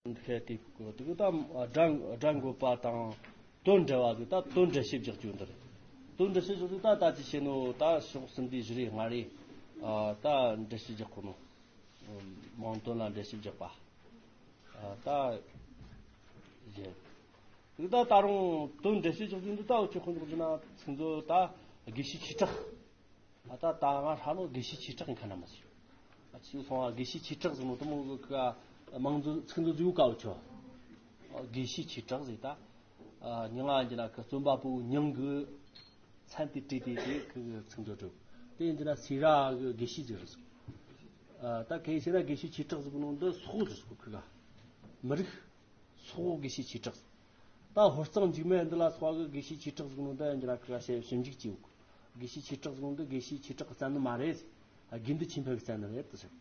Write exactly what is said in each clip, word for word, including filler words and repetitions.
འདི་ཁ་དེ་གོ་དེ་གི་ད་སྒྲ་སྒྲ་འགོད་པ་དང་དོན་འགྲེལ་བ་ཟིག་ད་དོན་འགྲེལ་བཤད་རྒྱག་རྒྱུ་འདི་རེད། དོན་འགྲེལ་བཤད་རྒྱག་རྒྱུ་ད་ད་ཅི་བྱེད་ནོ། ད་ཕྱོགས་གསུམ་པའི་བཞི་རེ་ལྔ་རེ་ད་འགྲེལ་བཤད་རྒྱག་གོ་ནོ། མང་དོན་ལ་འགྲེལ་བཤད་རྒྱག་པ་ད་བཞི། དེ་ད་ད་རུང་དོན་འགྲེལ་བཤད་རྒྱག་རྒྱུ་འདི་ད་འུ་ཅག་ཁོང་ཚོ་ན་ཚིག་མཛོད་ད་དགེ་བཤེས་ཆོས་གྲགས། ཨ་ད་ད་ང་ཧྲ་ལོ་དགེ་བཤེས་ཆོས་གྲགས་ཡིན་ཁ་ན་མ་ཟིག་ཨ་ཅིག་སོང་ཨ་དགེ་བཤེས་ཆོས་གྲགས་ཟེར་ནོ་དེ་མོ་གི་ཁ་མང་ཚོགས་ཚིག་མཛོད་ཟིག་ཡོད་ཀ་འུ་ཆོ། ཨ་དགེ་བཤེས་ཆོས་གྲགས་ཟེར་ད། ཨ་མྱིང་ང་འཇི་ན་ཁི་རྩོམ་པ་པོ་མྱིང་གི་མཚན་དེ་བྲིས་ཏེ་དེ་ཁི་གི་ཚིག་མཛོད་གྲུབ། དེ་འཇི་ན་སེ་ར་གི་དགེ་བཤེས་ཟིག་རེད་ཟིག་ཨ་ད་ཁེ་སེ་ར་དགེ་བཤེས་ཆོས་གྲགས་ཟེར་གི་ནོ་འདི་སོག་ཟིག་ཁི་ག་མི་རིགས། སོག་དགེ་བཤེས་ཆོས་གྲགས། ད་ཧོར་གཙང་འཇིགས་མེད་འདི་ལ་སོགས་གི་དགེ་བཤེས་ཆོས་གྲགས་ཟེར་ནོ་འདི་འཇི་ན་ཁི་ག་ཞེ་ཞིབ་འཇུག་བྱེད་འུག་དགེ་བཤེས་ཆོས་གྲགས་ཟེར་ནོ་འདི་དགེ་བཤེས་ཆོས་གྲགས་གི་བཙན་ནི་མ་རེད། དགེ་འདུན་ཆོས་འཕེལ་གི་བཙན་ནི་རེད་དུ་ཟེར།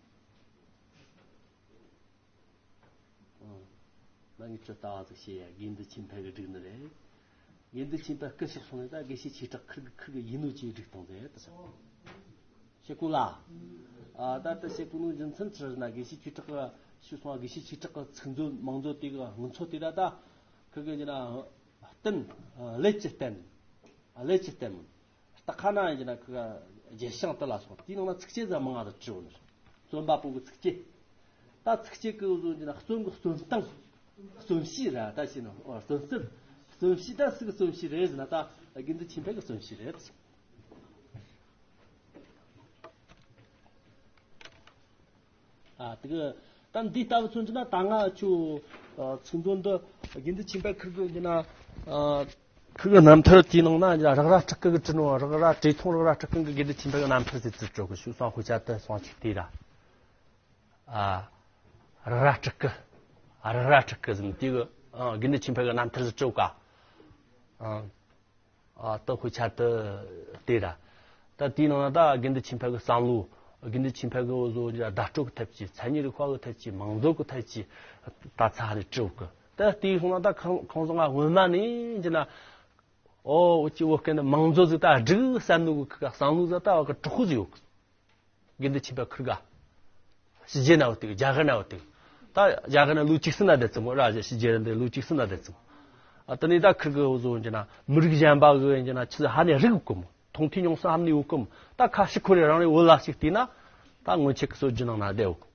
ཨང་། ང་ངས་ཁྱོད་ལྟ་བ་ཟིག་བྱེད་ཡ་དགེ་འདུན་ཆོས་འཕེལ་གི་སྒྲིག་ནི་རེད། དགེ་འདུན་ཆོས་འཕེལ་སྐུ་གཤེགས་སོང་ནས་ད་དགེ་བཤེས་ཆོས་གྲགས་ཁིར་གི་ཁིར་གི་ཡིན་ནོ་ཅེས་སྒྲིག་བཏང་ཟེར་དུ་ཟེར། ཤེས་གོ་ལ། ཨ་ད་ལྟ་ཤེས་གོ་ནོ་རྒྱུ་མཚན་ཆི་རེད་ན་དགེ་བཤེས་ཆོས་གྲགས་ཞུ་སོང་དགེ་བཤེས་ཆོས་གྲགས་ཀྱི་ཚིག་མཛོད་མང་མཛོད་དེ་གི་སྔོན་ཚོ་དེ་ད་ད་ཁི་གི་ཡིན་ན་བསྟན་ལས་ཀྱི་བསྟན་ལས་ཀྱི་བསྟན་རྟ་ཁ་ན་ཡིན་ན་ཁི་གི་རྒྱལ་ཞང་དུ་ལ་སོང་དེའི་ནང་ན་ཚིགས་བཅད་ཟ་མང་ང་དུ་བྲིས་འོ་ནི་རྩོམ་པ་པོ་གི་ཚིགས་བཅད། ད་ཚིགས་བཅད་ཀྱི་བཟོ་ཡིན་ན་རྩོམ་གི་རྩོམ་སྟངས་རྩོམ་གཤིས་ར་ད་ཞེས་ན་རྩོམ་སྟངས་རྩོམ་གཤིས་ད་སུ་གི་རྩོམ་གཤིས་རེད་ཟེར་ན་ད་དགེ་འདུན་ཆོས་འཕེལ་གི་རྩོམ་གཤིས་རེད། ཨ་དེ་གི་ད་འདི་ལྟ་བུ་མཚོན་གྱི་ན་ད་ང་ཆུ་ཚིག་མཛོད་འདི་དགེ་འདུན་ཆོས་འཕེལ་ཁིར་གི་ཡིན་ན་ཁིར་གི་རྣམ་ཐར་དེའི་ནང་ན་རག་ར་སྤྲུལ་སྐུ་གི་བྲིས་ནོ་རག་ར་བྲིས་མཐོང་རག་ར་སྤྲུལ་སྐུ་གི་དགེ་འདུན་ཆོས་འཕེལ་གི་རྣམ་ཐར་ཟེར་ཚུལ་བྲོ་གི་ཞུ་སོང་དཔེ་ཆ་དུ་སོང་ཅིག་དེ་ར་ཨ་རག་ར་སྤྲུལ་སྐུ་ཨ་རག་ར་སྤྲུལ་སྐུ་ཟེར་དེ་གི་དགེ་འདུན་ཆོས་འཕེལ་གི་རྣམ་ཐར་ཟེར་བྲོ་ག་ཨ། ཨ་ད་དཔེ་ཆ་དུ་དེ་ར། ད་དེའི་ནང་ན་ད་དགེ་འདུན་ཆོས་འཕེལ་གྱི་བསམ་བློ། དགེ་འདུན་ཆོས་འཕེལ་གྱི་འོ་བཟོ་བརྡ་སྤྲོད་ཀྱི་ཐད་ཀྱི་མཚན་ཉིད་རིག་པ་གི་ཐད་ཀྱི་མང་གཙོ་གི་ཐད་ཀྱི་ད་ཚ་ནས་དྲི་བ་གི་ད་དེའི་སོང་ན་ད་ཁོང་ཁོང་ཚོ་ང་སྔོན་མ་ནས་ཀྱི་ན་ཨོ་འུ་ཅི་བོད་སྐད་ནི་མང་གཙོ་ཟིག་ད་སྒྲིག་བསམ་ནུ་གི་ཁི་ག་བསམ་བློ་ཟིག་ད་བ་གི་གྲོགས་ཟིག་ཡོད་གི་དགེ་འདུན་ཆོས་འཕེལ་ཁིར་ག་ཕྱི་རྒྱལ་ན་བ་དེ་རྒྱ་གར་ན་བ་དེ་ད་རྒྱ་གར་ན་ལོ་བཅུ་གསུམ་ན་བསྡད་ཙམ་ར་ཕྱི་རྒྱལ་ན་ལོ་བཅུ་གསུམ་ན་བསྡད་ཙམ། ཨ་དེ་ནས་ད་ཁིར་གི་བཟོ་འཇི་ན་མི་རིགས་གཞན་པ་གི་འཇི་ན་ཆི་ཧ་ནས་རིག་གོ་མོ་མཐོང་ཐོས་མྱོང་ས་ཧ་ནས་ཡོད་གོ་མོ་ད་ཁ་ཤི་ཁོ་རེ་རང་རེ་བོད་ལ་ཞིག་བལྟས་ན་ད་སྔོན་ཆད་ཀྱི་སྲོལ་རྒྱུན་ནང་ན་བསྡད་ཡོད་གོ་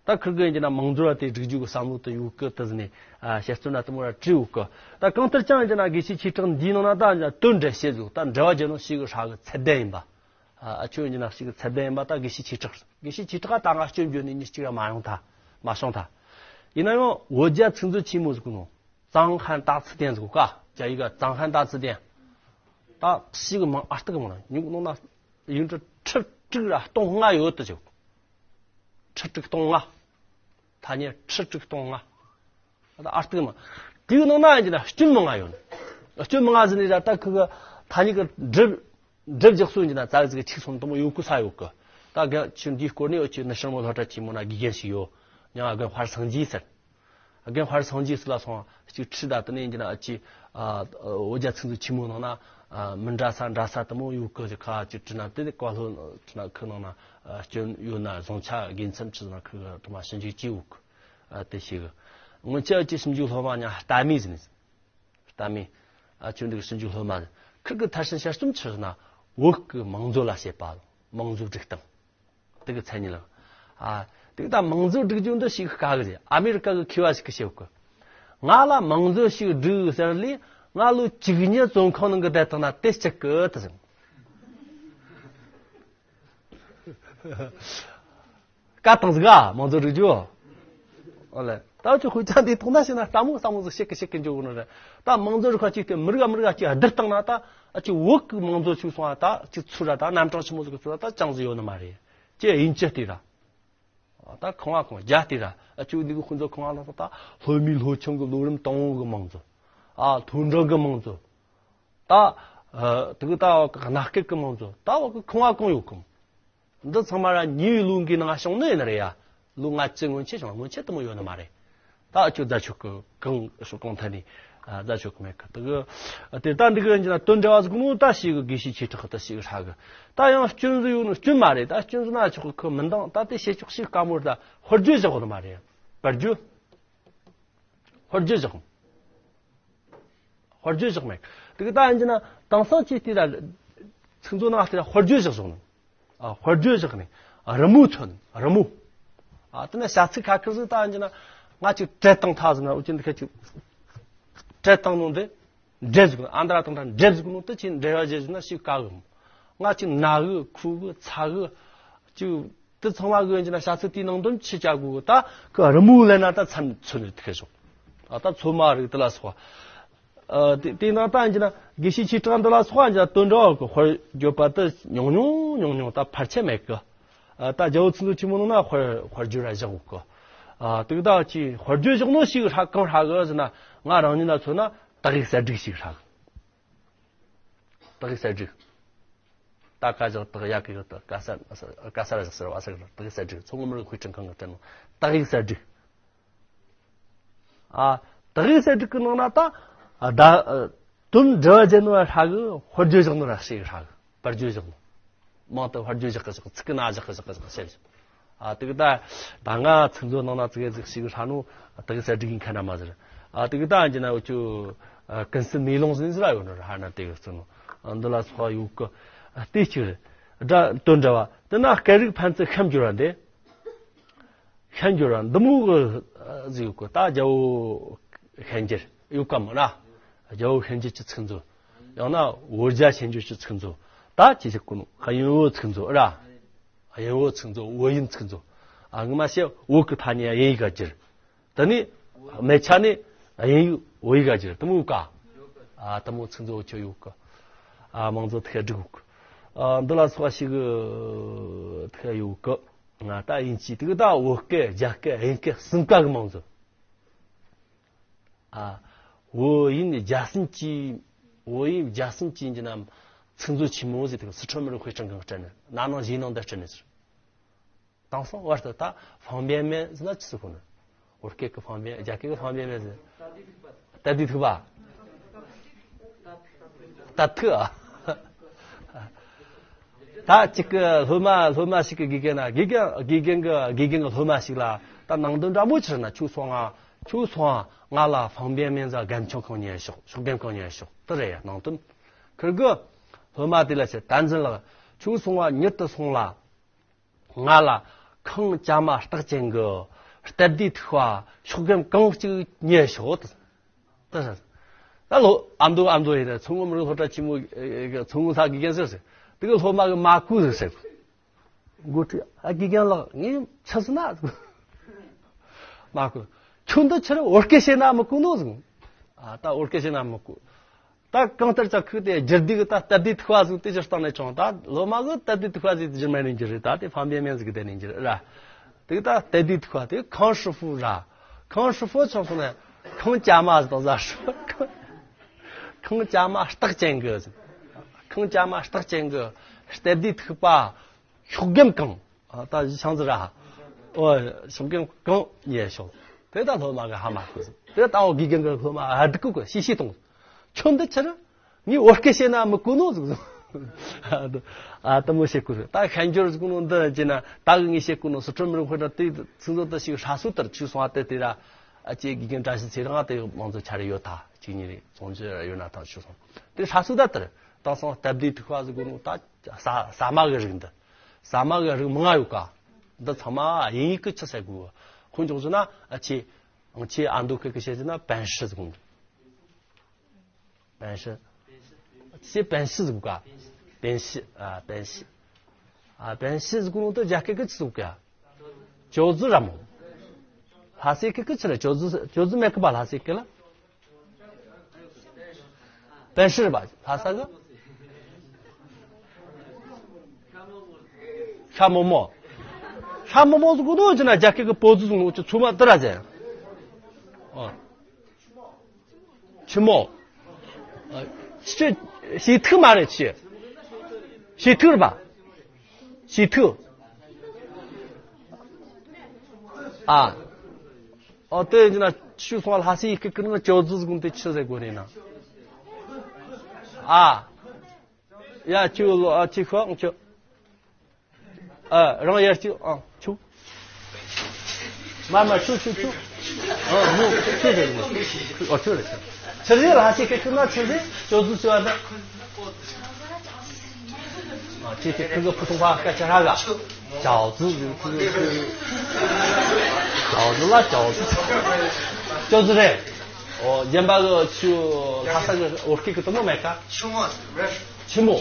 ད་ཁིར་གི་འཇི་ན་མང་གཙོ་བ་དེ་སྒྲིག་རྒྱུ་གི་བསམ་བློ་དུ་ཡོད་གི་དེ་ཟིན་ནས་ཨ་བཤད་རྩོམ་ན་དུ་མོ་ར་བྲིས་ཡོད་གི་ད་གང་ལྟར་ཀྱང་འཇི་ན་དགེ་བཤེས་ཆོས་གྲགས་འདིའི་ནང་ན་ད་འཇི་ན་དོན་འགྲེལ་བཤད་ཟིག་ད་འགྲེལ་བ་རྒྱག་ནོ་ཞིག་གི་ཧྲ་གི་ཚད་ལྡན་ཡིན་པ། ཨ་ཆོས་ཡིན་ན་ཞིག་ཚད་ལྡན་ཡིན་པ་ད་དགེ་བཤེས་ཆོས་གྲགས། དགེ་བཤེས་ཆོས་གྲགས་ད་ང་སྐྱོན་བརྗོད་ནས་མྱི་གཅིག་ཡང་མ་ཡོང་ཐལ་མ་བྱུང་ཐལ། ཡིན་ན་ཡང་བོད་རྒྱ་ཚིག་མཛོད་ཆེན་མོ་ཟིག་ནོ། 藏汉大辞典 ཟིག་ག་རྒྱ་ཡིག་ག 藏汉大辞典 ད་ཞིག་མང་ཨ་སྟག་མང་ཉུང་ནོ་ན་ཡིན་གྲི་ཁྲི་དྲུག་ར་སྟོང་ལྔ་ཡོད་དུ་ཆོག་ཁྲི་དྲུག་སྟོང་ལྔ། ཐ་སྙད་ཁྲི་དྲུག་སྟོང་ལྔ། ད་ཨ་སྟག་མ། དེའི་ནང་ན་ཡིན་ན་སྐྱོན་མང་ང་ཡོད། སྐྱོན་མང་ང་ཟིན་ནས་ད་ལྟ་ཁུ་གི་ཐ་སྙད་ཀྱི་སྒྲུབ་སྒྲུབ་རྒྱག་སྲོལ་ཡིན་ན་རྩ་བའི་ཚིག་ཆིག་སོང་དུ་མོ་ཡོད་ཀུ་ས་ཡོད་ཀུ། ད་ག་ཆུ་འདིའི་སྐོར་ནས་འོ་ཆུ་ནི་ཤང་མོ་ལྷོ་བྲག་ཆེན་མོ་ན་དགེ་རྒན་ཞིག་ཡོད། མྱང་ཨ་རྒན་དཔལ་སངས་རྒྱས་ཟེར། ཨ་རྒན་དཔལ་སངས་རྒྱས་ཟེར་ལ་སོང་ཅིག་ཁྲི་ད་དུ་ནས་ཡིན་ན་ཨ་ཅི་ཨ་བོད་རྒྱ་ཚིག་མཛོད་ཆེན་མོ་ནང་ན་ཨ་མི་འདྲ་ས་འདྲ་ས་དུ་མོ་ཡོད་ཀུ་ཟེར་ཁ་ཅིག་ཁྲི་ན་དེ་ནས་བཀའ་སློབ་ཁྲི་ན་ཁུ་ནང་ན་ཨ་སྐྱོན་ཡོད་ན་བཟང་ཆ་དགེ་མཚན་ཁྲི་ན་ཁུ་གི་དུ་མ་ཞིབ་འཇུག་ཅིག་ཡོད་ཀུ། ཨ་དེ་ཞིག་སྔོན་ཆད་ཀྱི་ཞིབ་འཇུག་སློབ་མ་ཉ་ལྟ་མི་ཟིན། ལྟ་མི། ཨ་ཆོས་འདུག་ཞིབ་འཇུག་སློབ་མ་ཟིན། ཁིར་གི་མཐར་ཕྱིན་དཔྱད་རྩོམ་ཆི་ཟེར་ན་བོད་ཀྱི་མང་གཙོ་ལ་བྱེད་པ་མང་གཙོ་སྒྲིག་སྟངས། དེ་གི་མཚན་ཉིད་ལ། ཨ་དེ་གི་ད་མང་གཙོ་སྒྲིག་རྒྱུ་འདི་ཞིག་དཀའ་གི་རེད། ཨ་མེ་རི་ཀ་གི་མཁས་པ་ཞིག་གིས་བཤད་གི། ང་ལ་མང་གཙོ་ཞིག་སྒྲིག་ཟེར་ལས་ང་ལོ་བཅུ་གཉིས་བཙོན་ཁང་ནང་གི་བསྡད་བཏང་ན་དེ་གཅིག་གི་དེ་ཟིན། བཀའ་བཏང་ཟིག་ག་མང་གཙོ་རིག་རྒྱུ། ཨོ་ལེ། ད་ཅི་དཔེ་ཆ་འདི་མཐོང་ན་ཤེས་ན་ལྟ་མོ་ལྟ་མོ་ཟིག་ཤེས་ཀི་ཤེས་ཀི་འཇོག་གི་ནོ་རེད། ད་མང་གཙོ་རིག་ཁ་ཅིག་དེ་མི་རིགས་མི་རིགས་ཅིག་བསྡུར་བཏང་ན་ད་ཨ་ཅི་བོད་ཀྱི་མང་གཙོ་ཆུ་སོང་བ་ད་ཅི་ཚུར་ར་ད་རྣམ་གྲངས་ཆི་མོ་ཟིག་གི་ཚུར་ར་ད་ཅང་ཟིག་ཡོད་ནི་མ་རེད། ཅི་ཡིན་ཅི་དེ་ར། ད་ཁང་བ་ཁང་བ་རྒྱ་དེ་ར་ཨ་ཅི་འདི་གི་ཁོང་ཚོ་ཁང་བ་ལ་ད་ལྷོ་མིའི་ལྷོ་ཆུང་གི་ལོ་རིམ་དང་བོ་གི་མང་གཙོ། ཨ་མཐོ་འབྲིང་གི་མང་གཙོ། ད་ཨ་དེ་གི་ད་གནའ་སྐད་གི་མང་གཙོ་ད་བ་གི་ཁང་བ་གང་ཡོད་གི། འདི་ཚང་མ་ར་ཉེ་བའི་ལོ་འགའི་ནང་བྱུང་ནི་ཡིན་ནི་རེད་ཡ། ལོ་ལྔ་བཅུ་སྔོན་ཆད་བྱུང་བ་སྔོན་ཆད་དུ་མོ་ཡོད་ནི་མ་རེད། ད་ཨ་ཅོ་རྫ་ཆོག་གི་གང་ཤོག་གང་ཐད་ནས་ཨ་རྫ་ཆོག་གི་མེད་གི་དེ་གི། དེ་ལྟ་འདི་གི་ཡིན་གྱི་ན་དོན་འདྲ་བ་ཟིག་ནོ་ད་ཞིག་གི་དགེ་བཤེས་ཆོས་གྲགས་ད་ཞིག་ཧྲ་གི། ད་ཡང་སྐྱོན་ཟིག་ཡོད་ནོ་སྐྱོན་མ་རེད། ད་སྐྱོན་ཟིག་ན་ཆོག་གི་ཁུ་མི་འདང་། ད་དེ་བྱེད་ཆོག་ཞིག་དཀའ་མོ་རེད། ད་ཧོར་རྒྱུ་བཞག་ནི་མ་རེད། བར་རྒྱུ། དཔེར་བརྗོད་བཞག་དཔེར་བརྗོད་བཞག་མེད། དེ་གི་ད་ཡིན་གྱི་ན་དེང་སང་ཅིག་དེ་ལ་ཚིག་མཛོད་ནང་དེ་ལ་དཔེར་བརྗོད་བཞག་བཞག་ནི། ཨ། དཔེར་བརྗོད་བཞག་ནི། ཨ། རི་མོ་མཚོན། རི་མོ། ཨ། དེ་ན་བྱ་ཚིག་ཁ་ཁེར་ཟིག་ད་ཡིན་གྱི་ན་ང་ཅིག་བྲེལ་བཏང་ཐལ་ཟེར་ན། འུ་ཅི་འདི་ཁ་ཅིག་བྲེལ་བཏང་ནོ་འདི་འབྲེལ་ཟིག་ཨ་འདྲ་དང་འདྲ་འབྲེལ་ཟིག་ནོ་དེ་ཅིག་འབྲེལ་བ་བྱེད་ཟེར་ན་ཞིག་དཀའ་གི། ང་ཅིག་ན་གི་ཁུ་གི་ཚ་གི་ཅིག་དེ་ཚང་མ་གི་ཡིན་གྱི་ན་བྱ་ཚིག་དེའི་ནང་དོན་ཆི་བྱ་དགོས་གི། ད་གི་རི་མོ་ལེན་ན་ད་མཚན་མཚོན་ནས་ཐུག་ཤོག་ཨ། ད་མཚོ་མ་རིག་དེ་ལ་སོགས། ཨ། དེ་དེའི་ནང་ད་ཡིན་གྱི་ན་དགེ་བཤེས་ཆོས་གྲགས་འདི་ལ་སོགས་ཡིན་གྱི་ན་དོན་འགྲོ་གི་དཔེར་བརྗོད་པ་དེ་ཉུང་ཉུང་ཉུང་ཉུང་ད་ཕལ་ཆེར་མེད་གི། ཨ། ད་རྒྱལ་པོ་ཚིག་མཛོད་ཆེན་མོ་ནང་ན་དཔེར་དཔེར་བརྗོད་ར་བཞག་གི། ཨ། དེ་གི་ད་ཅི་དཔེར་བརྗོད་བཞག་ནོ་ཞིག་ཧྲ་གང་ཧྲ་གི་ཟེར་ན། ང་རང་ཉིད་ལ་མཚོན་ན་དག་ཡིག་གསལ་སྒྲིག་ཞིག་ཧྲ་གི། དག་ཡིག་གསལ་སྒྲིག་ད་ཀ་བཞག་དག་ཡ་གི་ཡོད་དག་ཀ་ས་ཀ་ས་ར་བཞག་ཟེར་བ་ཟེར་གི། དག་ཡིག་གསལ་སྒྲིག་མཚོ་སྔོན་མི་རིགས་དཔེ་སྐྲུན་ཁང་གི་སྤྲད་ནོ་དག་ཡིག་གསལ་སྒྲིག་ཨ། དག་ཡིག་གསལ་སྒྲིག་གི་ནང་ན་ད་ཨ་ད་ཨ་དོན་འགྲེལ་བ་བྱེད་ནོ་ཧྲ་གི། དཔེར་བརྗོད་བཞག་ནོ་ར་ཞིག་ཧྲ་གི། དཔེར་བརྗོད་བཞག་ནོ། མང་དུ་དཔེར་བརྗོད་བཞག་གི་བཞག་གི། ཚིག་གི་ན་བཞག་གི་བཞག་གི་བཞག་གི་ཟེར་བཞག་ཨ། དེ་གི་ད་ད་ང་ཚིག་མཛོད་ནང་ན་ཙི་གེ་ཟིག་ཞིག་ཧྲ་ནོ་དག་ཡིག་གསལ་སྒྲིག་ཡིན་ཁ་ན་མ་ཟེར། ཨ། དེ་གི་ད་ཡིན་གྱི་ན་འུ་ཅུ་ཨ་ཀུན་གསལ་མེ་ལོང་ཟེར་ཟེར་ར་ཡོད་ནོ་ར་ཧ་ན། དེ་གི་བརྩི་ནོ། ཨ། འདི་ལ་སོགས་ཡོད་གི། ཨ། དེ་གཅིག་རེད། སྒྲ་དོན་འདྲ་བ། དེ་ན་སྐད་རིགས་ཕན་ཚུན་ཤན་སྦྱོར་བ་འདི། ཤན་སྦྱོར་བ་འདི་མོ་གི་ཨ་ཟིག་ཡོད་གི། ད་རྒྱལ་པོ་ཤན་སྦྱར་ཡོད་ག་མོ་ན། རྒྱལ་པོ་ཤན་སྦྱར་གྱི་ཚིག་མཛོད། ཡང་ན་བོད་རྒྱ་ཤན་སྦྱར་གྱི་ཚིག་མཛོད། ད་ཅི་ཞིག་གོ་ནོ། དབྱིན་བོད་ཚིག་མཛོད་ར། དབྱིན་བོད་ཚིག་མཛོད། བོད་དབྱིན་ཚིག་མཛོད། ཨ། ངོ་མ་བཤད་བོད་ཀྱི་ཐ་སྙད་དབྱིན་ཡིག་ག་བསྒྱུར། དེ་ནས་སྨད་ཆ་ནས་དབྱིན་ཡིག་བོད་ཡིག་ག་བསྒྱུར། དེ་མོ་ཡོད་ག་ཨ། དེ་མོ་ཚིག་མཛོད་འུ་ཅུ་ཡོད་གི། ཨ། མང་མཛོད་ཐེ་སྒྲིག་ཡོད་གི། ཨ། འདི་ལ་སོགས་ཞིག་ཐེ་ཡོད་གི། ང་ད་དབྱིན་ཇི་དེ་གི་ད་བོད་སྐད་རྒྱ་སྐད་དབྱིན་སྐད་གསུམ་ཀ་གི་མང་མཛོད། ཨ། བོད་དབྱིན་རྒྱ་གསུམ་གྱི། བོད་དབྱིན་རྒྱ་གསུམ་གྱི་ཡིན་གྱི་ན་ཚིག་མཛོད་ཆེན་མོ་ཟིག་དེ་སི་ཁྲོན་མི་རིགས་དཔེ་སྐྲུན་ཁང་སྤྲད་ནས། ན་ནིང་གཞེས་ནིང་འདི་སྤྲད་ནས་ཟེར། དེང་སང་བར་དུ་ད་方便面ཟེར་ན་ཆི་ཟེར་གོ་ནི། བོད་སྐད་ཀྱི་方便། རྒྱ་སྐད་ཀྱི་方便面ཟེར། སྟབས་བདེ་ཐིགས་པ། སྟབས་ཐིགས་ཨ། ད་ཅིག་གི་སློབ་མ་སློབ་མ་ཞིག་གི་དགེ་རྒན་ན། དགེ་རྒན་དགེ་རྒན་གི་དགེ་རྒན་གི་སློབ་མ་ཞིག་ལ་ད་ནང་དོན་འདྲ་མོ་ཕྱིར་ན། ཁྱོད་སོང་ང་། ཁྱོད་སོང་ང་། ང་ལ་方便面ཟིག་རྒན་ཆུང་གང་ཉན་ཤོག་ཤོག་རྒན་གང་ཉན་ཤོག་དེ་རེད་ཡ་ནང་དོན། ཁིར་གི་སློབ་མ་དེ་ལ་བཤད། བསྟན་འཛིན་ལགས། ཁྱོད་སོང་ང་མྱུར་དུ་སོང་ལ། ང་ལ་ཁང་བྱ་མ་སྟག་ཅན་གི་སྟབས་བདེ་ཐིགས་པ་ཤོག་རྒན་གང་གཅིག་ཉན་ཤོག་དེ། དེ་ད་ལོ་ཨ་མདོ་ཨ་མདོ་ཡིན་ན་མཚོ་སྔོན་མི་རིགས་སློབ་གྲྭ་ཆེན་མོ། ཨེ། མཚོ་སྔོན་ས་དགེ་རྒན་ཟེར་ཟེར། དེ་གི་སློབ་མ་གི་མ་གོ་ཟེར་ཟེར། འགོ་ཁྲིད། ཨ། དགེ་རྒན་ལགས། ངས་ཆི་ཟེར་ན། མ་གོ། ཁྱོད་འདི་ཕྱིར་བོད་སྐད་བཤད་ན་མི་གོ་ནོ་ཟིག་ཨ། ད་བོད་སྐད་བཤད་ན་མི་གོ། ད་གང་ལྟར་ཅག་ཁུག་དེ་སྒྱུར་དུས་ད་སྟབས་བདེ་ཐིགས་པ་ཟིག་དེ་སྤྱིར་བཏང་ནས་བྱུང་། ད་སློབ་མ་གི་སྟབས་བདེ་ཐིགས་པ་ཟིག་དེ་སྒྱུར་མ་ནས་འགྱུར་རེད། ད་དེ་方便面ཟིག་དེ་ནས་འགྱུར་ར། དེ་ད་སྟབས་བདེ་ཐིགས་པ་དེ་康师傅ར།康师傅ཆོག་སོང་ནས་ཁང་བྱ་མ་ཟིག་དང་ཟ་ཧྲུ། ཁང་བྱ་མ་སྟག་ཅན་གི་ཟིག་ཁང་བྱ་མ་སྟག་ཅན་གི་སྟབས་བདེ་ཐིགས་པ། ཤོག་རྒན་གང་། ཨ། ད་ཅི་ཆང་ཟིག་ར། ཨོ། ཤོག་རྒན་གང་ཉན་ཤོག་དེ་ད་སློབ་མ་གི་ཧ་མ་གོ་ཟིག་དེ་ད་འོ་དགེ་རྒན་གི་སློབ་མ་ཧ་འགྲིག་གི་གོ་ཤེས་ཤེས་གཏོང་། ཁྱོད་འདི་ཕྱིར་ངས་བོད་སྐད་བཤད་ན་མི་གོ་ནོ་ཟིག་ཨ། དེ་མོ་བཤད་གོ་ཟིག་ད་ཤན་སྦྱོར་ཟེར་གོ་ནོ་འདི་བྱས་ན། ད་གི་ངས་བཤད་གོ་ནོ་སི་ཁྲོན་མི་རིགས་དཔེ་སྐྲུན་དེ་ཚིག་མཛོད་དེ་ཞིག་ཧྲ་སོ་དེར་ཆུ་སོང་ཨ། དེ་དེ་ར་ཨ་ཅེ་དགེ་རྒན་བཀྲ་ཤིས་ཚེ་རིང་ཨ། དེ་མང་ཚོ་ཆ་རེ་ཡོད། ད་གཅིག་གཉིས་རེ་ཚོང་ཆུ་ཡོད་ན་ཐང་ཆུ་སོང་དེ་ཧྲ་སོ་ད་དེར། དེང་སང་སྟབས་བདེ་ཐིགས་པ་ཟེར་གོ་ནོ་ད། ཟ་ཟ་མ་གི་རིགས་འདི། ཟ་མ་གི་རིགས་མང་ང་ཡོད་ཀ་འདི་ཚང་མ་དབྱིན་ཡིག་གི་ཆི་ཟེར་གོ། ཁོང་ཆུང་ཆུང་ན་ཨ་ཆེ། ཨང་ཆེ་ཨ་མདོ་ཁུལ་གི་བཤད་ན་本市ཟེར་གོ་ནོ། 本市། ཆེ་本市ཟེར་གོ་ཀ本市། ཨ། 本市། ཨ། 本市ཟེར་གོ་ནོ་ད་རྒྱ་སྐད་གི་ཆི་ཟེར་གོ་ཀ 饺子ར་མོ། ལྷ་སའི་སྐད་གི་ཆི་རེད། 饺子 饺子མེད་གི་པ་ལྷ་སའི་སྐད་ལ། 本市རེད་པ། ལྷ་ས་གི། ཤ་མོག་མོག་ཤ་མོག་མོག་ཟེར་གོ་ནོ་ཅི་ན་རྒྱ་སྐད་གི་པོ་ཙི་ཟེར་གོ་ནོ་ཅི་ཚུ་མ་དེ་ར་ཟེར། ཨོ། ཆི་མོ། ཨ། ཆི། ཞེ་ཐུག་མ་རེད་ཆི། ཞེ་ཐུག་རེད་པ། ཞེ་ཐུག་ཨ། ཨོ་དེ་ཡིན་ན་ཆུ་སོང་ལྷ་སའི་སྐད་ཀྱི་ནང་ཅོ་ཙི་ཟེར་གོ་ནོ་དེ་ཆི་ཟེར་གོ་རེད་ན། ཨ། ཡ་ཆུ་ལོ་ཨ་ཆི་ཤོག་ཆུ། ཨ། རང་ཡར་ཆུ་ཨ་ཆུ། མ་མ་ཆུ་ཆུ་ཆུ། ཨ་མུ་ཆུ་རེད་མུ། ཨོ་ཆུ་རེད་ཆུ། ཆུ་རེད་ལ་ཧ་ཤེ་ཁེ་ཁེ་ན་ཆུ་རེད་ཅོ་ཟུ་ཆུ་ཨ་ད། ཨ་ཁེ་ཁེ་ཁེ་གི་ཕུ་ཐུང་བ་སྐད་ཆ་ཧ་ག་ཅའོ་ཟུ་ཟུ་ཁེ་ཁེ། ཅའོ་ཟུ་ལ་ཅའོ་ཟུ། ཅོ་ཟུ་རེད། ཨོ་རྒན་པ་གི་ཆུ་ལྷ་ས་གི་ཨོ་སྐད་གི་དུ་མོ་མེད་ཀ་ཆི་མོ། ཆི་མོ།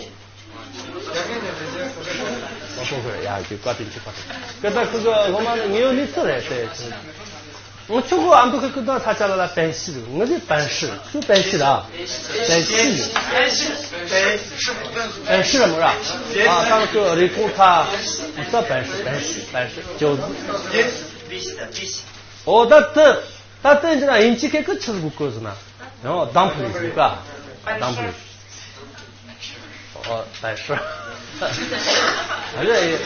ཡ་ཅིག་བཀའ་དྲིན་ཆེ་བཀའ་དྲིན། སྐད་བརྡ་ཁུ་གི་སློབ་མ་ནི་ངེས་ཡོད་ནི་ཚུ་རེད་དེ་ཆུ། ང་ཆུ་གུ་ཨ་འདུ་ཁུ་གི་དོན་ཐ་ཆ་ལ་ལ་པན་ཤི་རེད། ང་གི་པན་ཤི་རེད། ཆུ་པན་ཤི་ར། པན་ཤི་རེད། པན་ཤི་རེད་མོ་ར། ཨ་ད་ང་ཆུ་རེ་ཁོང་ཐ་ས་པན་ཤི་པན་ཤི་པན་ཤི་ཅོ་ཟི། ཨོ་ད་དེ་ད་དེ་འདི་ན་ཡིན་ཅི་ཁེ་ཁི་ཆི་གུ་གོ་ཟི་ན། ཡང་དང་ཕུ་ལི་ཟི་ཀ་དང་ཕུ་ལི། ཨོ་པན་ཤི། ཨ་ལེ།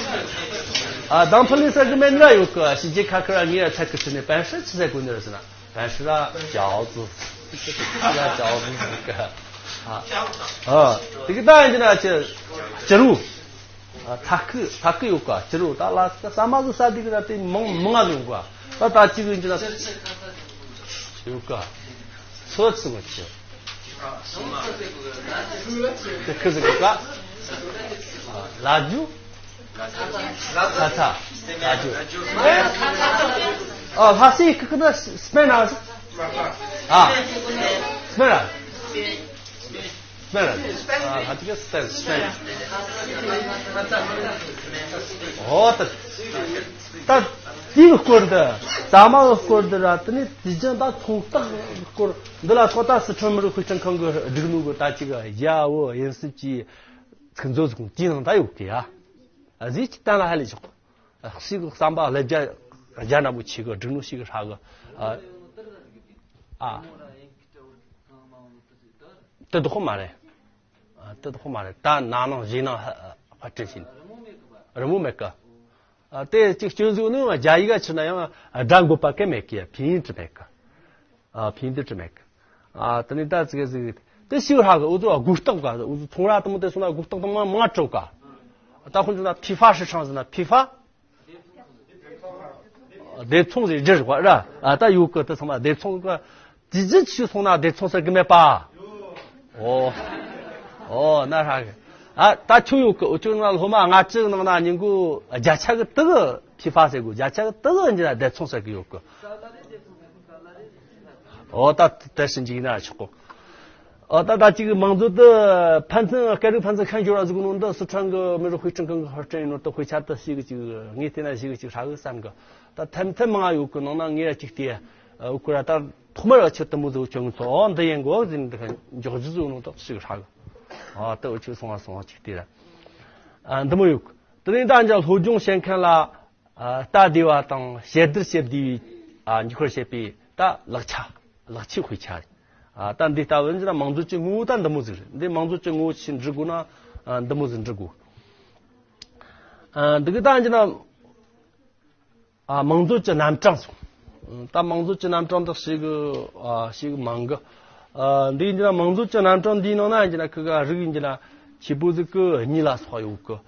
ཨ་དང་ཕུ་ལི་ཟེར་གི་མེད་ན་ཡོད་གི་ཕྱི་རྒྱལ་ཁ་ཁ་ར་ངའི་ཡ་ཆ་གི་ཕྱི་ནས་པན་ཤི་ཆི་ཟེར་གོ་ནི་རེད་ཟེར་ན། པན་ཤི་ར་ཅའོ་ཙི། ཅའོ་ཙི་ཟེར་གི། ཨ་ཨ་དེ་གི་ད་ཡིན་གྱི་ན་ཅི་ཅི་རུ། ཨ་ཐ་ཁུ་ཐ་ཁུ་ཡོད་ག་ཅི་རུ་ད་ལ་ས་མ་གི་ས་དེ་གི་ན་དེ་མང་མང་ང་ཡོད་ག་ད་ད་ཅི་གི་ཡིན་གྱི་ན་ཡོད་ག་ཚོ་ཚི་མ་ཅི། དེ་ཁི་ཟིག་གི་ཀ་ལ་ཇུ། ལ་ཚ། ལ་ཇུ། ཨ་ལྷ་སའི་ཁི་ཁི་ན་སྨན་ར། ཨ་སྨན་ར། སྨན་ར། ཨ་ལྷ་ཅི་གི་སྨན་སྨན་ར། ཨོ་ད། ད་དེའི་སྐོར་འདི་ཟ་མ་གི་སྐོར་འདི་ར་དེ་ནས་དེ་ཅང་ད་ཚོང་རྟགས་སྐོར་འདི་ལ་ཐོག་ད་སི་ཁྲོན་མི་རིགས་དཔེ་སྐྲུན་ཁང་གི་སྒྲིག་ནོར་གི་ད་ཅིག་རྒྱ་བོད་དབྱིན་སུ་ཅིག་ཚིག་མཛོད་ཟིག་དེའི་ནང་ད་ཡོད་གི་ཡ། གཟིགས་ཅིག་གཏན་ལ་ཧ་ལས་ཆོག་ཤི་གི་བསམ་པ་ལེ་རྒྱ་རྒྱ་འདྲ་པོ་ཆེ་གི་སྒྲིག་ནོར་ཞིག་གི་ཧྲ་གི། ཨ་དེ་དོ་ཁོ་མ་རེད། ཨ་དེ་དོ་ཁོ་མ་རེད། ད་ན་ནང་བཞེས་ནང་ཧ་ཧ་ཏྲི་ཤིན་རི་མོ་མེད་གི། ཨ་དེ་གཅིག་སྐྱོན་ཟིག་ནི་རྒྱ་ཡིག་ག་ཆི་ན་ཡང་སྒྲ་འགོད་པ་གི་མེད་གི། ཕིན་ཡིན་དྲི་མེད་གི། ཨ་ཕིན་དི་དྲི་མེད་གི། ཨ་དེ་ནི་ད་ཙི་གེ་ཟིག་དེ་ཤིག་ཧྲ་གི། འུ་ཚོ་སྒོ་རྟགས་ག་འུ་ཚོ་ཚོང་ར་དུ་མོ་དེ་སོང་ན་སྒོ་རྟགས་དུ་མ་མང་སྤྲོ་ག་ད་ཁོང་ཚོ་ན་ཕི་ཧྥ་ཧྲི་ཧྲང་ཟི་ན་ཕི་ཧྥ། སྡེ་ཚོང་ཟེར་རྒྱུ་རེད་པ་ར། ཨ་ད་ཡོད་གི་དེ་ཚང་མ་སྡེ་ཚོང་གི། དེ་ཅི་ཆུ་སོང་ན་སྡེ་ཚོང་ཟེར་གི་མེད་པ། ཨོ། ཨོ་ན་ཧྲ་གི། ཨ་ད་ཁྱོད་ཡོད་གི། འུ་ཅོ་ན་སློབ་མ་ལྔ་བཅུ་ནང་ན་ཉིན་གུ་བརྒྱ་ཆ་གི་དུ་གི་ཕི་ཧྥ་ཟེར་གོ་བརྒྱ་ཆ་གི་དུ་གི་འཇི་ན་སྡེ་ཚོང་ཟེར་གི་ཡོད་གི། ཨོ་ད་དེ་ཕྱིན་འཇིག་ན་ཆོག་གོ། ཨོ་ད་ད་ཅིག་མང་ཚོགས་དུ་ཕན་ཚུན་སྐད་རིགས་ཕན་ཚུན་ཁ་འབྱོར་བ་ཟིག་ནོ་འདི་སི་ཁྲོན་གི་མི་རིགས་དཔེ་སྐྲུན་ཁང་གི་ཧུར་སྐྲུན་ཡིན་ནོ་དུ་དཔེ་ཆ་དུ་ཞིག་ཅིག་ངས་བལྟས་ན་ཞིག་ཅིག་ཧྲ་གི་བསམ་གི། ད་ཐེམ་ཐེམ་མང་ཡོད་གི་ནང་ན་ངས་ཅིག་བལྟས། ཨུ་ཁུ་ར་ད་ཐོག་མར་ཆུ་དུ་མོ་ཟིག་ཆུ་ངུ་ཚོ་ཨོ་འདི་ཡིན་གོ་ཟིན་འདི་ཁ་འཇོག་རྒྱུ་ཟིག་ནོ་དུ་ཞིག་ཧྲ་གི། ཨ་དུ་ཆུ་སོང་བ་སོང་བ་ཅིག་བལྟས་ར། ཨ་འདི་མོ་ཡོད་གི། དེ་ནས་ད་འཇའ་སློབ་སྦྱོང་བྱེད་མཁན་ལ། ཨ་ལྟ་བདེ་བ་དང་ཞེ་བདེར་བྱེད་བདེ་བའི་ཨ་འཇུག་པར་བྱེད་པའི་ད་ལག་ཆ། ལག་ཆའི་དཔེ་ཆ་རེད། ཨ་ད་འདི་ལྟ་བུ་འདི་ན་མང་གཙོ་གི་ངོ་བོ་ད་འདི་མོ་ཟིག་རེད། འདི་མང་གཙོ་གི་ངོ་བོ་ཆེ་འབྲི་དགོས་ན་ཨ་འདི་མོ་ཟིག་འབྲི་དགོས། ཨ་འདི་གི་ད་འདི་ན་ཨ་མང་གཙོ་གི་རྣམ་གྲངས་སོང་། ད་མང་གཙོ་གི་རྣམ་གྲངས་འདི་ཞིག་ཨ་ཞིག་མང་གི། ཨ་འདི་འདི་ན་མང་གཙོ་གི་རྣམ་གྲངས་འདིའི་ནང་ན་འདི་ན་ཁི་ག་རིགས་འདི་ན་ཆེ་པོ་ཟིག་གི་གཉིས་ལ་སོགས་ཡོད་གི།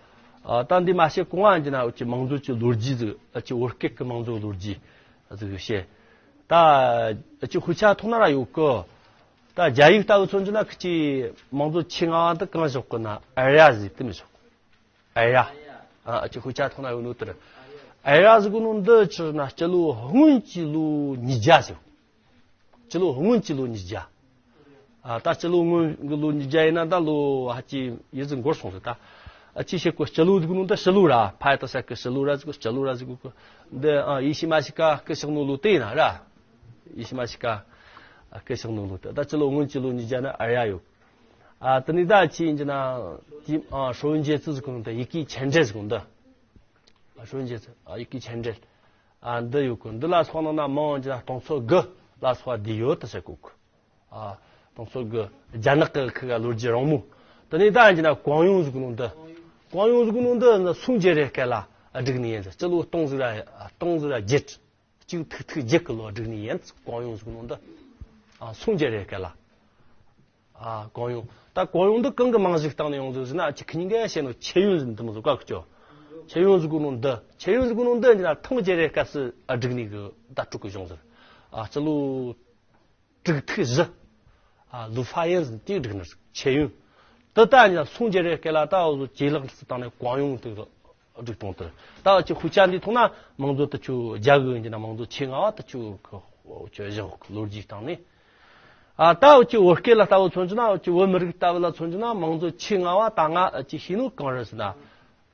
ཨ་ད་འདི་མ་བཤད་གོང་ང་འདི་ན་འུ་ཅི་མང་གཙོ་གི་ལོ་རྒྱུས་ཟིག་འུ་ཅི་བོད་སྐད་གི་མང་གཙོ་ལོ་རྒྱུས་ཟིག་བཤད། ད་འུ་ཅི་དཔེ་ཆ་ཐོག་ན་ར་ཡོད་གི། ད་རྒྱ་ཡིག་ལྟ་བུ་ཚོ་འདི་ན་ཁི་ཅི་མང་གཙོ་ཆེ་ང་བ་འདི་གང་བཞག་གི་ན་ཨར་ཡ་ཟིག་དེ་མི་བཞག་ཨར་ཡ། ཨ་ཅི་དཔེ་ཆ་ཐོག་ན་ཡོད་ནོ་དེར། ཨར་ཡ་ཟིག་གི་ནོ་འདི་ཆི་ན་སྤྱི་ལོ་སྔོན་གྱི་ལོ་ཉིས་བརྒྱ་ཟིག་སྤྱི་ལོ་སྔོན་གྱི་ལོ་ཉིས་བརྒྱ། ཨ་ད་སྤྱི་ལོ་སྔོན་གྱི་ལོ་ཉིས་བརྒྱ་ཡིན་ན་ད་ལོ་ཧ་ཅི་ཡི་ཟིག་འགོར་སོང་ཟིག་ད། ཨ་ཅི་བྱེད་གོ་སྤྱི་ལོ་ཟིག་གི་ནོ་ད་སྤྱི་ལོ་ར་ཕ་ཡ་ད་ས་གི་སྤྱི་ལོ་ར་ཟིག་གོ་སྤྱི་ལོ་ར་ཟིག་གོ་འདི་ཨ་ཡེ་ཤུ་མ་ཤི་ཀ་སྐུ་གཤེགས་ནོ་ལོ་དེ་ཡིན་ན་ར། ཡེ་ཤུ་མ་ཤི་ཀ་སྐུ་གཤེགས་ནོ་ལོ་དེ་ད་སྤྱི་ལོ་སྔོན་གྱི་ལོ་ཉིས་བརྒྱ་ན་ཨར་ཡ་ཡོད། ཨ་དེ་ནི་ད་ཅི་ཡིན་གྱི་ན་ཏི་ཨ་ཧྲོ་ཡིན་ཅེ་ཙི་ཟིག་གོ་འདི་ཡི་གེ་ཆེན་འབྲེལ་ཟིག་གོ་འདི། ཧྲོ་ཡིན་ཅེ་ཙི་ཨ་ཡི་གེ་ཆེན་འབྲེལ། ཨ་འདི་ཡོད་གི། འདི་ལ་སོགས་ནང་ན་མང་ཡང་ཅི་ན་སྟོང་ཚོ་དགུ་ལ་སོགས་པ་འདི་ཡོད་དུ་ཟེར་གོ་གི། ཨ་སྟོང་ཚོ་དགུ་རྒྱ་ནག་གི་ཁི་ག་ལོ་རྒྱུས་རིང་མོ། དེ་ནས་ད་ཡིན་ན་གོང་ཡོང་ཟིག་ནོ་འདི། གོང་ཡོང་ཟིག་ནོ་འདི་ནི་སུང་རྒྱལ་རབས་སྐབས་ལ་བསྒྲིགས་ནི་ཡིན་ཟེར། སྤྱི་ལོ་སྟོང་ཟིག་ར་སྟོང་ཟིག་ར་བརྒྱད། གཅིག་ཐིག་ཐིག་བརྒྱད་གི་ལོ་བསྒྲིགས་ནི་ཡིན། གོང་ཡོང་ཟིག་ནོ་འདི། ཨ་སུང་རྒྱལ་རབས་སྐབས་ལ། ཨ་གོང་ཡོང་། ད་གོང་ཡོང་འདི་གང་གི་རྨང་གཞི་བཏང་ནས་ཡོང་ཟིག་ཟེར་ན་ཨ་ཅི་ཁི་ཉིན་ག་བཤད་ནོ་ཆེ་ཡོན་ཟིན་འདི་མོ་ཟིག་བཀག་ཅོ། ཆེ་ཡོན་ཟེར་གོ་ནོ་འདི། ཆེ་ཡོན་ཟེར་གོ་ནོ་འདི་ཡིན་ན་ཐང་རྒྱལ་རབས་སྐབས་སུ་ཨ་བསྒྲིགས་ནས་གི་བརྡ་སྤྲོད་གི་གཞུང་ཟེར། ཨ་སྤྱི་ལོ་དྲུག་ཐིག་བཞི། ཨ་ལུ་ཧྥ་ཡན་ཟེར་དེ་བསྒྲིགས་ནི་ཟེར། ཆེ་ཡོན། དེ་ལྟ་ཡིན་ན་སུང་རྒྱལ་རབས་སྐབས་ལ་ད་འུ་ཟོ་ཇེ་ལེགས་སུ་བཏང་ནས་གོང་ཡོན་དེ་བསྒྲིགས་གཏོང་དེ། ད་འུ་ཅི་དཔེ་ཆ་འདི་མཐོང་ན་མང་གཙོ་དེ་ཆོ་རྒྱ་གི་ཡིན་གྱི་ན་མང་གཙོ་ཆེ་ལྔ་བ་དེ་ཆོ་གི་འུ་ཅི་བཞག་ལོ་རྒྱུས་སྟེང་ནས། ཨ་ད་འུ་ཅི་བོད་སྐད་ལ་ལྟ་བུ་མཚོན་གྱི་ན། འུ་ཅི་བོད་མི་རིགས་ལྟ་བུ་ལ་མཚོན་གྱི་ན་མང་གཙོ་ཆེ་ལྔ་བ་ད་ང་འུ་ཅི་ཤེས་ནོ་གང་རེད་ཟེར་ན།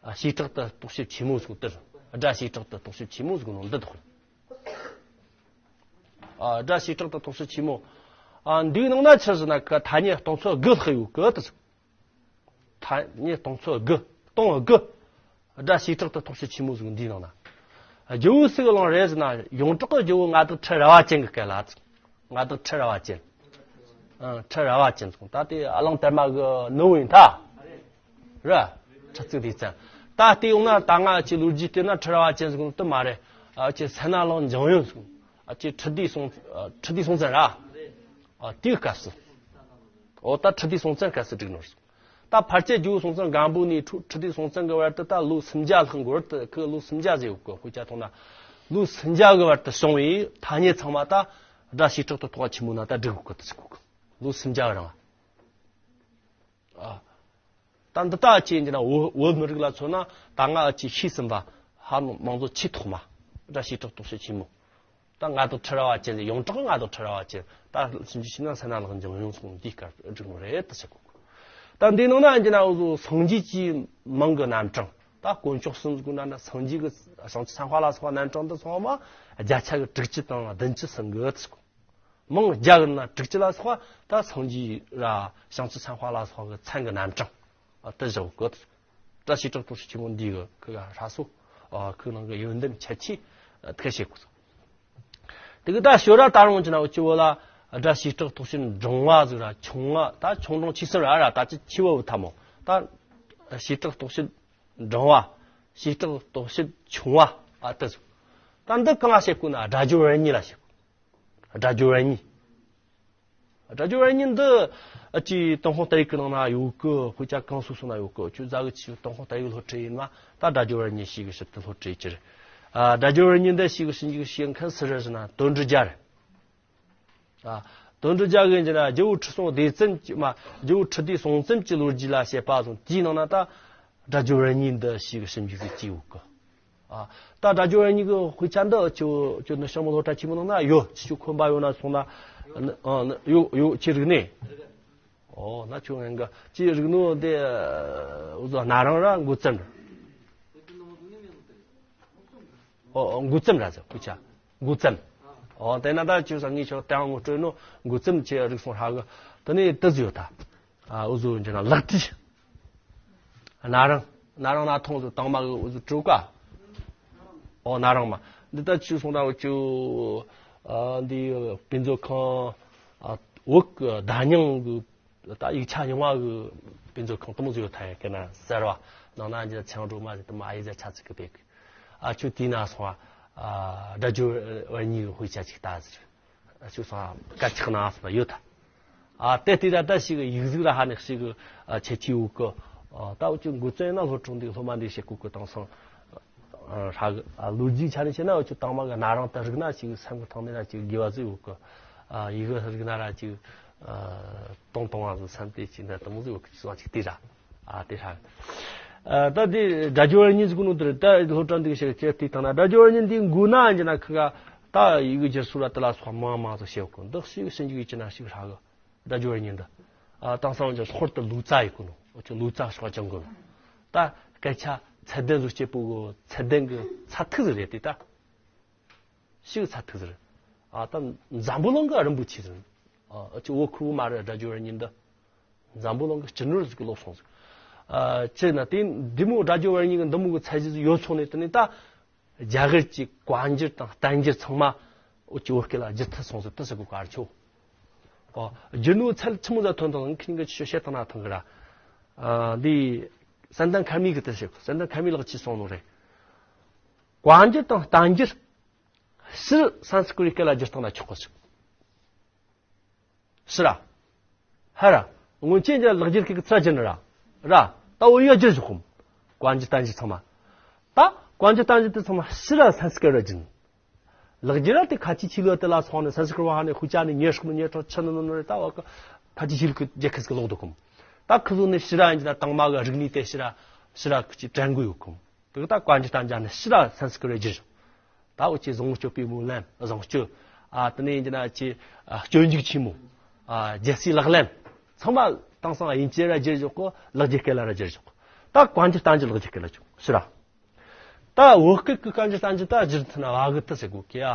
ཨ་བྱེ་བྲག་ཏུ་རྟོག་ཞིབ་ཆེན་མོ་ཟེར་གོ་དེ་རེད། སྒྲ་བྱེ་བྲག་ཏུ་རྟོག་ཞིབ་ཆེན་མོ་ཟེར་གོ་ནོ་འདི་དག་རེད། ཨ་སྒྲ་བྱེ་བྲག་ཏུ་རྟོག་ཞིབ་ཆེན་མོ། ཨ་འདིའི་ནང་ན་ཆི་ཟེར་ན་ཁ་ཐ་སྙད་སྟོང་ཚོ་དགུ་ལྷག་ཡོད་གི་དེ་ཟེར། ཐ་སྙད་སྟོང་ཚོ་དགུ། སྟོང་དགུ། སྒྲ་བྱེ་བྲག་ཏུ་རྟོག་ཞིབ་ཆེན་མོ་ཟེར་གོ་འདིའི་ནང་ན། རྒྱལ་པོ་སུ་གི་གླིང་རེད་ཟེར་ན་ཡོངས་གྲགས་ཀྱི་རྒྱལ་པོ་མངའ་བདག་ཁྲི་རལ་པ་ཅན་གི་སྐབས་ལ། མངའ་བདག་ཁྲི་རལ་པ་ཅན། ཨ་ཁྲི་རལ་པ་ཅན་ཟེར་གོ་ད་དེ་ཨ་གླང་དར་མ་གི་ནུ་བོ་ཡིན་ད། ར། ཁྲི་གཙུག་ལྡེ་བཙན། ད་དེ་ཡོང་ན་ད་ང་ཅི་ལོ་རྒྱུས་བལྟས་ན་ཁྲི་རལ་པ་ཅན་ཟེར་གོ་ནོ་དེ་མ་རེད། ཨ་ཅི་སད་ན་གླིང་འཇང་ཡོན་ཟེར་གོ་ནོ། ཨ་ཅི་ཁྲི་ལྡེ་སྲོང་ཨ་ཁྲི་ལྡེ་སྲོང་བཙན་ར། ཨ་དེའི་སྐབས་སུ། འོ་ད་ཁྲི་ལྡེ་སྲོང་བཙན་སྐབས་སུ་བསྒྲིགས་ནོ་རེད། ད་ཕལ་ཆེར་རྒྱལ་པོ་སྲོང་བཙན་སྒམ་པོ་ནས་ཁྲི་ཁྲི་ལྡེ་སྲོང་བཙན་གི་བར་དུ་ད་ལོ་སུམ་བརྒྱ་ལྷག་འགོར་དུ་ཁོས་ལོ་སུམ་བརྒྱ་ཟེར་ཡོད་གི་དཔེ་ཆ་མཐོང་ན། ལོ་སུམ་བརྒྱ་གི་བར་དུ་བྱུང་བའི་ཐ་སྙད་ཚང་མ་ད་སྒྲ་བྱེ་བྲག་ཏུ་རྟོག་པ་ཆེན་མོ་ན་ད་བསྒྲིགས་ཡོད་གི་དེ་ཟེར་གོ་གི་ལོ་སུམ་བརྒྱ་གི་རིང་། ཨ། ད་འདི་ལྟ་ཅི་ཡིན་ན་བོད་བོད་མི་རིགས་ལ་མཚོན་ན་ད་ང་ཨ་ཅི་ཤེས་ཟིན་པ་ཧ་ལམ་མང་གཙོ་ཆེས་ཐོག་མ་སྒྲ་བྱེ་བྲག་རྟོག་ཞིབ་ཆེན་མོ། ད་མངའ་བདག་ཁྲི་རལ་པ་ཅན་ཟེར། ཡོངས་གྲགས་མངའ་བདག་ཁྲི་རལ་པ་ཅན། ད་ཞིབ་འཇུག་བྱས་ན་སད་ན་གླིང་འཇང་ཡོན་ཟེར་གོ་ནོ་འདིའི་སྐབས་བསྒྲིགས་ནོ་རེད་དེ་ཟེར་གོ་གི་ད་འདིའི་ནང་ན་ཡིན་ན་འུ་ཟོ་སངས་རྒྱས་ཀྱི་མིང་གི་རྣམ་གྲངས། ད་དཀོན་མཆོག་གསུམ་ཟེར་གོ་ན་ན་སངས་རྒྱས་ཀྱི་བྱང་ཆུབ་སེམས་དཔའ་ལ་སོགས་པ་རྣམ་གྲངས་འདི་ཚང་མ་བརྒྱ་ཆ་གི་དྲུག་ཅུ་དང་བདུན་ཅུ་ཟིན་གི་ཟེར་གོ་མིང་བརྒྱ་གི་ནང་དྲུག་ཅུ་ལ་སོགས་པ་ད་སངས་རྒྱས་ར་བྱང་ཆུབ་སེམས་དཔའ་ལ་སོགས་པའི་མཚན་གྱི་རྣམ་གྲངས་དེ་བཞག་གི་སྒྲ་བྱེ་བྲག་རྟོག་ཞིབ་ཆེན་མོ་འདི་གི་ཁོ་ག་སྲ་སོ་ཁོའི་ནང་གི་ཡོན་ཏན་ཁྱད་ཆོས་ཐད་བཤད་གོ་སོང་། དེ་གི་ད་ཞོར་ར་ད་རུང་ཅི་ན་འུ་ཅི་བོད་ལ་སྒྲ་བྱེ་བྲག་རྟོག་ཞིབ་འབྲིང་བ་ཟིག་ར་ཆུང་བ། ད་ཆུང་འབྲིང་ཆེ་གསུམ་ར་ར། ད་ཅི་ཆེ་བ་བུ་ཐ་མོ། ད་བྱེ་བྲག་རྟོག་ཞིབ་འབྲིང་བ། བྱེ་བྲག་རྟོག་ཞིབ་ཆུང་བ། ཨ་དེ་ཟིག་ད་འདི་གང་ང་བཤད་གོ་ན་སྒྲ་སྦྱོར་བ་གཉིས་ལ་བཤད་གོ་སྒྲ་སྦྱོར་བ་གཉིས། སྒྲ་སྦྱོར་བ་གཉིས་འདི་ཨ་ཅི་ཏུན་ཧོང་རྟ་ཡིག་གི་ནང་ན་ཡོད་གི་དཔེ་ཆ་གང་སུ་སུ་ན་ཡོད་གི་ཁྱོད་རྫ་གི་ཆི་ཏུན་ཧོང་རྟ་ཡིག་སློབ་ཁྲིད་ཡིན་ན་ད་སྒྲ་སྦྱོར་བ་གཉིས་ཤེས་གི་ཞིབ་ཏུ་སློབ་ཁྲིད་ཡེད་རྒྱུ་རེད། ཨ་སྒྲ་སྦྱོར་བ་གཉིས་འདི་ཤེས་གི་ཞིབ་འཇུག་བྱེད་མཁན་སུ་རེད་ཟེར་ན་དོན་གྲུབ་རྒྱལ་རེད། ཨ་དོན་གྲུབ་རྒྱལ་གི་ཡིན་གྱི་ན་རྒྱལ་པོ་ཁྲི་སྲོང་ལྡེ་བཙན་གྱི་མ་རྒྱལ་པོ་ཁྲི་ལྡེ་སྲོང་བཙན་གྱི་ལོ་རྒྱུས་ལ་བཤད་པ་སོང་དེའི་ནང་ན་ད་སྒྲ་སྦྱོར་བ་གཉིས་འདི་ཤེས་གི་ཞིབ་འཇུག་གི་ཅིག་ཡོད་གི་ཨ་ད་སྒྲ་སྦྱོར་བ་གཉིས་ཀྱི་དཔེ་ཆ་འདི་ཁྱོད་ཁྱོད་ནི་ཤང་མོ་སློབ་གྲྭ་ཆེན་མོ་ནང་ན་ཡོད། ཁྱོད་ཁྱོད་ཁོམ་པ་ཡོད་ན་སོང་ན། ཨ་ཡོད་ཡོད། ཁྱོད་རིག་ནས། ཨོ་ན་ཁྱོད་ངན་གི་ཁྱོད་རིག་ནོ་དེ་འུ་ཟོ་སྣ་རིང་ར་འགོ་བཙུན། ཨོ་འགོ་བཙུན་ར་ཟེར་དཔེ་ཆ་འགོ་བཙུན། ཨོ་དེ་ན་ད་ཁྱོད་ས་ངས་ཁྱོད་དེ་ངོ་སྤྲོད་ནོ་འགོ་བཙུན་ཁྱོད་རིག་སོང་ཧྲ་གི་དེ་ནས་དེ་ཟིག་ཡོད་ད། ཨ་འུ་ཟོ་འཇོན་ན་ལག་མཐིལ། སྣ་རིང་སྣ་རིང་སྣ་ཐོང་ཟོ་དང་མ་གི་འུ་ཟོ་གྲོ་ག་ཨོ་སྣ་རིང་མ་འདི་ལྟ་ཆུ་སོང་ན་འུ་ཆུ་ཨ་འདི་དཔེ་མཛོད་ཁང་ཨ་བོད་གི་བརྡ་རྙིང་གི་ད་ཡིག་ཆ་རྙིང་བ་གི་དཔེ་མཛོད་ཁང་དུ་མོ་ཟོ་ཡོད་ཐ་ཡ་གི་ན་གསར་བ་ནང་ན་འཇི་ཆང་སྒྲོལ་མ་ཟི་དུ་མ་ཨ་ཡི་ཟ་ཆ་ཚིག་གི་བེག་ཨ་ཆུ་དེ་ན་སོང་ཨ་སྒྲ་སྦྱོར་བ་གཉིས་གི་དཔེ་ཆ་ཅིག་ལྟ་ཟེར། ཨ་ཆུ་སོང་ཨ་སྐད་ཆག་ན་སོང་ཡོད་ད། ཨ་དེ་དེ་ར་ད་ཞིག་ཡིག་གཟུགས་ར་ཧ་ནེ་ཞིག་ཨ་ཆེ་ཆེ་ཡོད་གི་ཨ་ད་འུ་ཆུ་འགོ་བཙུན་ན་སློབ་ཕྲུག་འདི་སློབ་མ་འདི་བཤད་གོ་གི་དང་སང་ཧ་གི་ཨ་ལོ་རྒྱུས་ཆ་ནས་བཤད་ན་འུ་ཆུ་དང་མ་གི་སྣ་རིང་དུ་རིག་ན་ཞིག་སེམས་གི་ཐང་ནས་ར་ཅིག་དགེ་བ་ཟིག་ཡོད་གི་ཨ་ཡིག་གི་རིག་ན་ར་ཅིག་ཨ་གཏོང་གཏོང་བ་ཟིག་སེམས་དེ་ཅིག་འདྲ་དུ་མོ་ཟིག་ཡོད་གི་ཅིག་སོང་ཅིག་དེ་ར། ཨ་དེ་ཧྲ། ཨ་ད་དེ་སྒྲ་སྦྱོར་གཉིས་ཟེར་གོ་ནོ་དེ་རེད། ད་སློབ་གྲྭ་འདི་གི་བཤད་ཀྱི་དེ་དང་ན་སྒྲ་སྦྱོར་གཉིས་འདི་འགོ་ན་ཡིན་ན་ཁི་ག་ད་ཡི་གེ་སྒྱུར་སོགས་ལ་དེ་ལ་སོགས་མང་མང་ཟིག་བཤད་གོ་འདི་ཞིག་ཞིབ་འཇུག་ཡིན་ན་ཞིག་ཧྲ་གི་སྒྲ་སྦྱོར་གཉིས་འདི། ཨ་དེང་སང་ཅིག་ཧོར་དུ་ལུག་རྩ་ཡི་གོ་ནོ་འུ་ཆོ་ལུག་རྩ་སོགས་ཅང་གོ་ནོ་ད་སྐད་ཆ་ཚད་ལྡན་ཟིག་བྱེད་པོ་གི་ཚད་ལྡན་གི་ཚད་ཐིག་ཟིག་རེད་དེ་ད། ཞིག་ཚད་ཐིག་ཟིག་རེད། ཨ་ད་འཛམ་བུ་གླིང་གི་རིན་པོ་ཆེ་ཟིག་རེད། ཨ་ཅིག་བོད་ཁུལ་མ་རེད་སྒྲ་སྦྱོར་གཉིས་འདི། འཛམ་བུ་གླིང་གི་སྤྱི་ནོར་ཟིག་གི་ལོག་སོང་ཟིག་ཨ་ཅི་ན་དེ་འདི་མོ་སྒྲ་སྦྱོར་བ་གཉིས་ཀྱི་འདི་མོ་གི་ཚད་གཞི་ཟིག་ཡོད་སོང་ནས་དེ་ནས་ད་རྒྱ་གར་གྱི་བཀའ་འགྱུར་དང་བསྟན་འགྱུར་ཚང་མ་འུ་ཅི་བོད་སྐད་ལ་བསྒྱུར་ཐུབ་སོང་ཟིག་དེ་ཟེར་གོ་གར་ཆོ། ཨོ་བསྒྱུར་ནོ་ཚད་ཆི་མོ་ཟིག་ཐོན་དང་ཁྱིན་གི་ཆི་བཤད་དང་ན་ཐང་གི་ར། ཨ་འདི་ཙན་དན་ཁ་མི་གི་དེ་བཤད་གོ་ཙན་དན་ཁ་མི་ལག་ཅི་སོང་ནོ་རེད། བཀའ་འགྱུར་དང་བསྟན་འགྱུར་ཕྱིར་སན་སི་ཀྲི་སྐད་ལ་བསྒྱུར་བཏང་ན་ཆོག་གོ་ཟིག་ཤི་ར། ཧ་ར། སྔོན་ཆད་ཀྱི་ལག་འཁྱེར་ཁི་གི་ཚ་ཅན་ར། ར། ད་འོ་ཡ་རྒྱུ་ཞུགས་གོམ། བཀའ་འགྱུར་བསྟན་འགྱུར་ཚང་མ། ད་གང་ཅི་ལྟར་ཅི་དེ་ཚང་མ་ཕྱིར་ར་སན་སི་ཀྲིཏ་ར་བསྒྱུར། ལེགས་སྦྱར་དེ་ཁ་ཆེ་ཆོས་ལུགས་དེ་ལ་སོང་ནས་སན་སི་ཀྲིཏ་བ་ཧ་ནས་ཤུ་ཅ་ནས་ཉེ་ཧྲག་ནས་ཉེ་ཧྲག་ཆི་ནི་ནི་ནི་རེད། ད་བ་ཀ་ཁ་ཆེ་ཆོས་ལུགས་ཀྱི་རྒྱལ་ཁབ་ཟིག་ལོག་འདུག་གམ། ད་ཁི་ཟོ་ནས་ཕྱིར་ར་ཡིན་གྱི་ད་དང་མ་གི་རིག་གནས་དེ་ཕྱིར་ར་ཕྱིར་ར་ཀི་ཅི་དྲན་གི་ཡོད་གམ། དེ་གི་ད་གང་ཅི་ལྟར་ཅི་ནས་ཕྱིར་ར་སན་སི་ཀྲིཏ་ར་བསྒྱུར། ད་འུ་ཅི་བཟང་སྤྱོད་པུས་མོའི་ལན། བཟང་སྤྱོད། ཨ་དེ་ནས་ཡིན་གྱི་ན་ཅི་ཨ་སྤྱོད་འཇུག་ཆེན་མོ། ཨ་རྒྱལ་སྲས་ལག་ལེན། ཚང་མ་དེང་སང་དབྱིན་ཇི་ར་བསྒྱུར་བཞག་གོ། ལེགས་སྦྱར་སྐད་ལ་ར་བསྒྱུར་བཞག་གོ། ད་གང་ཅི་ལྟར་ཅི་ལེགས་སྦྱར་སྐད་ལ་བསྒྱུར་ཕྱིར་ར། ད་བོད་སྐད་ཀྱི་གང་ཅི་ལྟར་ཅི་ད་བསྒྱུར་ཐུབ་ན་བ་གི་ད་ཟེར་གོ་ཀི་ཡ།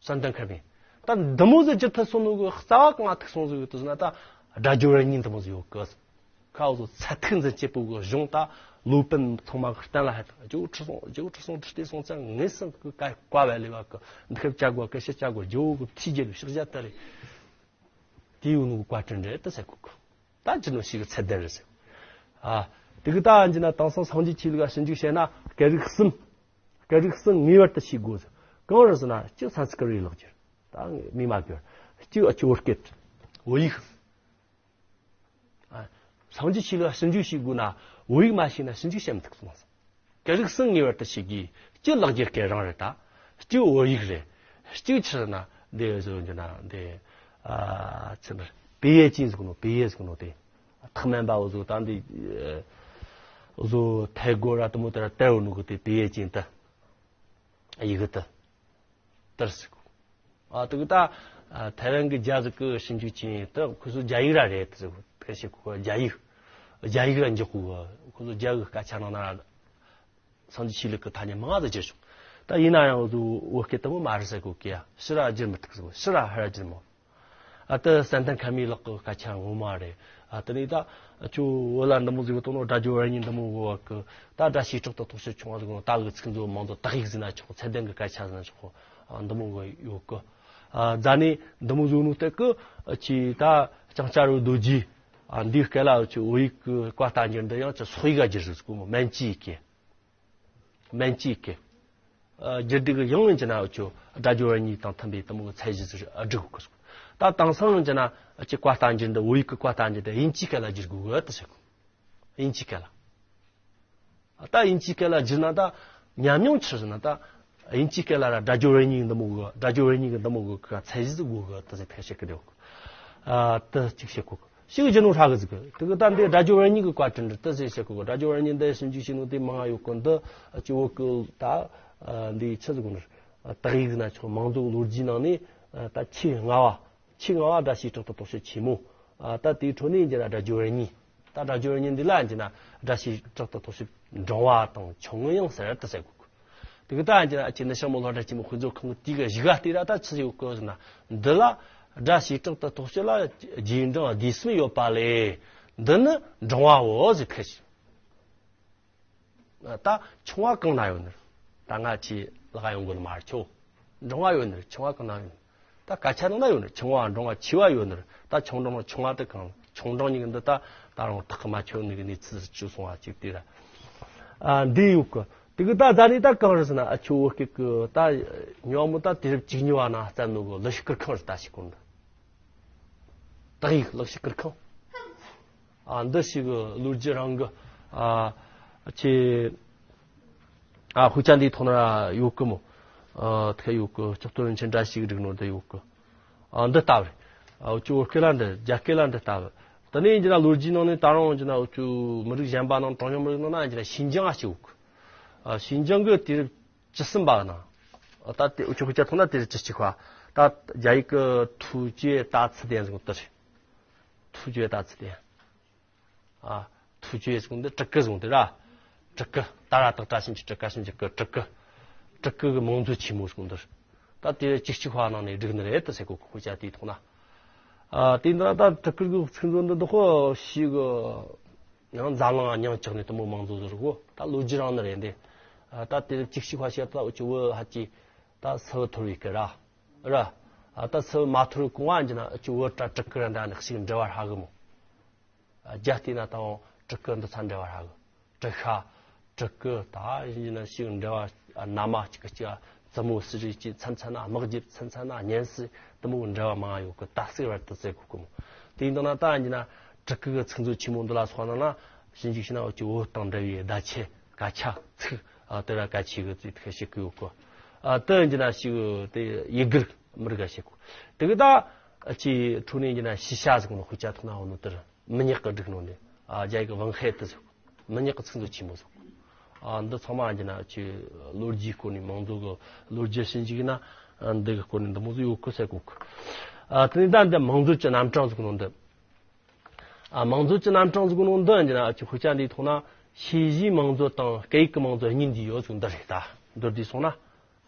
བསམ་གཏན་ཁ་མིན། ད་འདི་མོ་ཟིག་བསྒྱུར་ཐུབ་སོང་ནོ་གི་རྩ་བ་གང་ཐུག་སོང་ཟིག་ཡོད་དུ་ཟེར་ན། ད་སྒྲ་སྦྱོར་བར་གཉིས་འདི་མོ་ཟིག་ཡོད་གི། ཁ་བོ་ཚད་ཐིག་འཛིན་སྤྱད་པོ་གི་གཞུང་ད་ལོ་པཎ་ཚང་མ་གི་གཏན་ལ་ཕབ་ཏེ། རྒྱལ་པོ་ཁྲི་སྲོང་རྒྱལ་པོ་ཁྲི་སྲོང་ཁྲི་ལྡེ་སྲོང་བཙན་ངེས་སམ་གི་བཀའ་བཀའ་བ་ལས་བ་གི་འདི་ཁབ་བཅའ་དགོས། སྐད་ཆ་བཅའ་དགོས། རྒྱལ་པོ་གི་ཐུགས་རྗེ་ལ་ཕྱག་བཞག་ད་རེད། དེ་ཡོད་ནོ་གི་བཀའ་དྲིན་རེད་ད་ཟེར་གོ་གི། ད་ཅི་ནོ་ཞིག་གི་ཚད་ལྡན་རེད་ཟེར། ཨ་དེ་གི་ད་ཡིན་གྱི་ན་དེང་སང་སངས་རྒྱས་ཆོས་ལུགས་ལ་ཞིབ་འཇུག་བྱས་ན་སྐད་རིགས་གསུམ། སྐད་རིགས་གསུམ་ངེས་པར་དུ་ཤེས་དགོས་ཟེར། གང་རེད་ཟེར་ན། གཅིག་སན་སི་ཀྲིཏ་ར་ལེགས་སྦྱར། ད་ངས་མི་མ་བསྒྱུར། གཅིག་ཨ་ཅོ་བོད་སྐད། བོད་ཡིག། ཨ་སངས་རྒྱས་ཆོས་ལུགས་ལ་ཞིབ་འཇུག་བྱེད་དགོས་ན་བོད་ཡིག་མ་ཤེས་ན་ཞིབ་འཇུག་བྱེད་མི་ཐུབ་གསུངས་སོང་། སྐད་རིགས་གསུམ་ངེས་པར་དུ་ཤེས་དགོས། གཅིག་ལེགས་སྦྱར་སྐད་རང་རེད་ད། གཅིག་བོད་ཡིག་རེད། གཅིག་ཕྱིར་ན་འདི་བཟོ་རྒྱུ་ན་འདི་ཨ་ཚིག་འདི་པེ་ཡེ་ཅིན་ཟེར་གོ་ནོ། པེ་ཡེ་ཟེར་གོ་ནོ་དེ། ཐེག་དམན་པ་འུ་ཟོ་ད་འདི་འུ་ཟོ་ཐའེ་གོ་ར་དེ་མོ་དེ་ར་དར་ཡོད་ནོ་གི་དེ་པེ་ཡེ་ཅིན་དེ། ཡི་གེ་དེ་དར་ཟེར་གོ། ཨ་དེ་གི་ད་ཨ་ཐའེ་ཝན་གི་རྒྱ་ཟིག་གི་ཞིབ་འཇུག་བྱས་ཡིན། དེ་ཁོ་ཚོ་རྒྱ་ཡིག་ར་རེད་དེ་ཟེར་གོ། ཕལ་ཆེར་ཁོ་རྒྱ་ཡིག་རྒྱ་ཡིག་ར་འཇོག་གོ། ཁོ་ཚོ་རྒྱ་གི་སྐད་ཆ་ནང་ན་སངས་རྒྱས་ཆོས་ལུགས་ཀྱི་ཐ་སྙད་མང་ང་ཟིག་བསྒྱུར་བྱུང་། ད་ཡིན་ན་ཡང་འུ་ཚོ་བོད་སྐད་དེ་མོ་མ་རེད་ཟེར་གོ་གི་ཡ། ཕྱིར་ར་བསྒྱུར་མི་ཐུབ་ཟེར་གོ། ཕྱིར་ར་ཕར་ར་བསྒྱུར་མོ། ཨ་ད་བསམ་གཏན་ཁ་མིའི་ལག་གི་སྐད་ཆ་ངོ་མ་རེད། ཨ་དེ་ནས་ད་ཁྱོད་བོད་ལ་འདི་མོ་ཟིག་ཡོད་དོ་ནོ། སྒྲ་སྦྱོར་བར་གཉིས་འདི་མོ་གོ་བ་གི། ད་སྒྲ་བྱེ་བྲག་ཏུ་རྟོག་བྱེད་ཆུང་བ་ཟིག་ནོ། ད་གི་ཚིག་མཛོད་མང་ཚོ་དག་ཡིག་ཟིན་ན་ཆོག། ཚད་ལྡན་གི་སྐད་ཆ་ཟིན་ན་ཆོག། ཨ་འདི་མོ་གི་ཡོད་གི། ཨ་རྫ་ནས་འདི་མོ་ཟིག་ནོ་སྟེ་གི། ཁྱི་ད་ལྕང་སྐྱ་རོ་རྡོ་རྗེ། ཨ་འདིའི་སྐད་ལ་ཁྱི་བོད་ཡིག་གི་བཀའ་བསྟན་འགྱུར་འདི་ཡང་ཁྱི་སོག་ཡིག་ག་བསྒྱུར་ཟིག་གོ་མོ། མན་ཇུ་ཡི་གེ། མན་ཇུ་ཡི་གེ། ཨ་སྒྱུར་སྡེ་གི་ཡང་ཡིན་གྱི་ན་འུ་ཆོ་སྒྲ་སྦྱོར་བར་གཉིས་དང་མཐུན་པའི་དེ་མོ་གི་ཚད་གཞི་ཟིག་སྒྲིག་དགོས་གི། ད་དེང་སང་ཡིན་གྱི་ན་ཁྱི་བཀའ་བསྟན་འགྱུར་འདི། བོད་ཡིག་གི་བཀའ་བསྟན་འགྱུར་འདི་དབྱིན་ཇིའི་སྐད་ལ་བསྒྱུར་དགོས་གི་ད་ཟེར་གོ། དབྱིན་ཇིའི་སྐད་ལ། ད་དབྱིན་ཇིའི་སྐད་ལ་བསྒྱུར་ན་ད་ཉམས་མྱོང་ཆི་ཟེར་ན། ད་དབྱིན་ཇིའི་སྐད་ལ་ར་སྒྲ་སྦྱོར་བར་གཉིས་འདི་མོ་གི། སྒྲ་སྦྱོར་བར་གཉིས་གི་འདི་མོ་གི་ཚད་གཞི་ཟིག་དགོས་གི་ད་ཟེར་ཕལ་ཆེར་གི་རེད་གོ། ཨ་ད་གཅིག་བཤད་གོ་གི། ཞིག་རྒྱུ་ནོ་ཧྲ་གི་ཟིག་གི། དེ་གི་ད་འདི་སྒྲ་སྦྱོར་བར་གཉིས་གི་བཀའ་དྲིན་རེད་ད་ཟེར་བཤད་གོ་གི། སྒྲ་སྦྱོར་བར་གཉིས་འདི་ཞིབ་འཇུག་བྱས་ནོ་དེ་མང་ང་ཡོད་གི། འདི་ཨ་ཅི་བོད་གི་ད་ཨ་འདི་ཆི་ཟིག་གོ་ནི། དག་ཡིག་ཟིན་ན་ཆོག། མང་གཙོ་ལོ་རྒྱུས་ནང་ནས་ཨ་ད་ཆེས་སྔ་བ། ཆེས་སྔ་བ་སྒྲ་བྱེ་བྲག་ཏུ་རྟོག་བྱེད་ཆེན་མོ། ཨ་ད་དེའི་འཕྲོ་ནས་ཡིན་གྱི་ན་སྒྲ་སྦྱོར་བར་གཉིས། ད་སྒྲ་སྦྱོར་བར་གཉིས་འདི་ལ་ཡིན་གྱི་ན་སྒྲ་བྱེ་བྲག་ཏུ་རྟོག་བྱེད་འབྲིང་བ་དང་ཆུང་ངུ་ཡང་ཟེར་ད་ཟེར་གོ་གི། དེ་གི་ད་ཡིན་གྱི་ན་ཨ་ཅེ་ནི་ཤང་མོ་ལྷོ་སྒྲ་ཆེན་མོ་དཔེ་མཛོད་ཁང་གི་དེ་གི་གཞུག་ག་དེ་ར་ད་ཆི་ཡོད་གི་ཟེར་ན། འདི་ལ་སྒྲ་བྱེ་བྲག་ཏུ་རྟོག་བྱེད་ལ་རྗེས་འབྲང་སྡེ་གསུམ་ཡོད་པ་ལས། འདི་ནི་འབྲིང་བའོ་ཟེར་ཁ་ཅིག། ད་ཆུང་བ་གང་ན་ཡོད་ནི་རེད། ད་ང་ཆེ་ལག་ཡོང་དགོས་ནི་མ་རེད་ཆོ། འབྲིང་བ་ཡོད་ནི་རེད། ཆུང་བ་གང་ན་ཡོད་ནི་རེད། ད་སྐད་ཆ་ནང་ན་ཡོད་ནི་རེད། ཆུང་བ་འབྲིང་བ་ཆེ་བ་ཡོད་ནི་རེད། ད་ཆུང་འབྲིང་ཆུང་བ་དེ་གང་། ཆུང་འབྲིང་གཉིས་ཀྱི་འདི་ད་ད་རུང་ཐག་གི་མ་ཆོད་ནི་གི་གནས་ཚུལ་བཅུ་སོང་བ་ཅིག་དེ་ར། ཨ་འདི་ཡོད་གི། དེ་གི་ད་ད་ནི་ད་གང་རེད་ཟེར་ན། ཨ་ཆོ་བོད་སྐད་གི་ད་ཉོ་མོ་ད་དུས་རབས་བཅུ་གཉིས་པ་ན་བརྩམས་ནོ་གི་ལི་ཤི་ཀིར་ཁང་རེད་ད་ཞིག་གོ་འདི། དག་ཡིག་ལེགས་སྦྱར་ཀིར་ཁང་། ཨ་འདི་ཞིག་ལོ་རྒྱུས་རང་གི་ཨ་ཆེ་ཨ་ཧུ་ཅན་འདིའི་ཐོག་ན་ཡོད་གི་མོ། ཨ་ཐ་ཡོད་གི། ལྕགས་ཐོ་རིན་ཆེན་བཀྲ་ཤིས་ཀྱིས་བསྒྲིགས་ནོ་འདི་ཡོད་གི། ཨ་འདི་ལྟ་བུ་རེད། ཨ་འུ་ཆོ་བོད་སྐད་ལ་འདི། རྒྱ་སྐད་ལ་འདི་ལྟ་བུ། དེ་ནས་ཡིན་གྱི་ན་ལོ་རྒྱུས་ནང་ནས་ད་རུང་ཡིན་གྱི་ན་འུ་ཆོ་མི་རིགས་གཞན་པ་ནང་། གྲངས་ཉུང་མི་རིགས་ནང་ན་ཡིན་གྱི་ན་ཤིན་ཅང་ཞིག་ཡོད་གི། ཨ་ཤིན་ཅང་གི་དུས་རབས་བཅུ་གསུམ་པ་ན། ད་དེ་འུ་ཆོ་ཤུགས་ཆ་ཐོག་ན་དེ་རེད། བཅུ་གཅིག་པ། ད་རྒྱ་ཡིག་གི་突厥大辞典ཟེར་གོ་དེ་རེད། 突厥大辞典། ཨ་突厥ཟེར་གོ་འདི་ཀྲི་ཀི་ཟེར་གོ་འདི་ར། ཀྲི་ཀི། ད་ར་དག་ཏྲ་ཞབས་ཀྱུ་ཀྲི། ཀ་ཞབས་ཀྱུ་ཀི། ཀྲི་ཀི། ཀྲི་ཀི་གི་མང་གཙོ་ཆེན་མོ་ཟེར་གོ་འདི་རེད། ད་དེ་བཅུ་གཅིག་པ་ནང་ནས་བསྒྲིགས་ནི་རེད་ད་ཟེར་གོ། ཤུགས་ཆ་དེའི་ཐོག་ན། ཨ་དེ་འདྲ་ད་ཀྲི་ཀི་གི་ཚིག་མཛོད་འདི་འདི་ཁོ་ཞིག་གི། ཡང་འཛམ་གླིང་ང་མྱིང་ཆགས་ནས་དེ་མོ་མང་གཙོ་ཟིག་རེད་གོ། ད་ལོ་རྒྱུས་རང་ནི་རེད་འདི། ད་དེ་བཅུ་གཅིག་པ་བཤད་ད་འུ་ཆོ་བོད་ཧ་ཅི་ད་སིལ་བུ་འཐོར་བའི་སྐད་ར། ར། ད་སིལ་བུ་མ་འཐོར་གོང་བ་ཡིན་གྱི་ན་འུ་ཆོ་བོད་ར་ཀྲི་ཀི་ར་འདྲ་ནི་ཞིག་འབྲེལ་བ་ཧྲ་གི་མོ། རྒྱ་བལྟས་ན་ད་ཀྲི་ཀི་འདི་ཚ་འབྲེལ་བ་ཧྲ་གི། ཀྲི་ཤ། ཀྲི་ཀི། ད་ཡིན་གྱི་ན་ཞིག་འབྲེལ་བ་རྣ་མ་གཅིག་གི་གཅིག། རྩུབ་མོ་ཟེར་རེད་ཅིག། མཚམས་མཚམས་ན་དམག་རྒྱབ། མཚམས་མཚམས་ན་གཉེན་སྲིད། དེ་མོ་གི་འབྲེལ་བ་མང་ཡོད་གི། ད་སྲིད་བར་དུ་བཙལ་དགོས་གི་མོ། དེ་ཡིན་དང་ན་ད་ཡིན་ན་ཀྲི་ཀི་གི་ཚིག་མཛོད་ཆེན་མོ་འདི་ལ་སོང་ན་ན་ཞིབ་འཇུག་བྱས་ན་འུ་ཆོ་བོད་དང་འབྲེལ་བའི་བརྡ་ཆད་ སྐད་ཆ་ཚིག་ཨ་དེ་ར་སྐད་ཆ་གི་ཚིག་ཐག་ཞིག་གི་ཡོད་གི། ཨ་དེ་ཡིན་གྱི་ན་ཞིག་དེ་ཡི་གེར་མི་རིགས་ཞིག་གི། དེ་གི་ད་ཅི་འཕྲོ་ནས་ཡིན་གྱི་ན་ཤེས་བྱ་ཟིག་ནོ། དཔེ་ཆ་ཐོག་ན་འོ་ནོ་དེར་མི་ཉག་གི་བསྒྲིགས་ནོ་ནི། ཨ་རྒྱ་ཡིག་གི་文学དེ་ཟིག་མི་ཉག་གི་ཚིག་མཛོད་ཆེན་མོ་ཟིག་ཨ་འདི་ཚང་མ་ཡིན་གྱི་ན་ཅི་ལོ་རྒྱུས་སྐོར་ནས་མང་གཙོ་གི་ལོ་རྒྱུས་ཞིབ་འཇུག་ན་འདི་གི་སྐོར་ནས་འདི་མོ་ཟིག་ཡོད་གི་ཟེར་གོ་གི། ཨ་དེ་ནས་ད་འདི་མང་གཙོ་གི་རྣམ་གྲངས་ཟིག་ནོ་འདི། ཨ་མང་གཙོ་གི་རྣམ་གྲངས་ཟིག་ནོ་འདི་ཡིན་གྱི་ན་ཅི་དཔེ་ཆ་འདིའི་ཐོག་ན་ཤེས་བྱའི་མང་གཙོ་དང་སྐད་ཡིག་གི་མང་གཙོ་གཉིས་འདུས་ཡོད་ཟིག་འདི་རེད། ད་མདོར་བསྡུས་སོང་ན་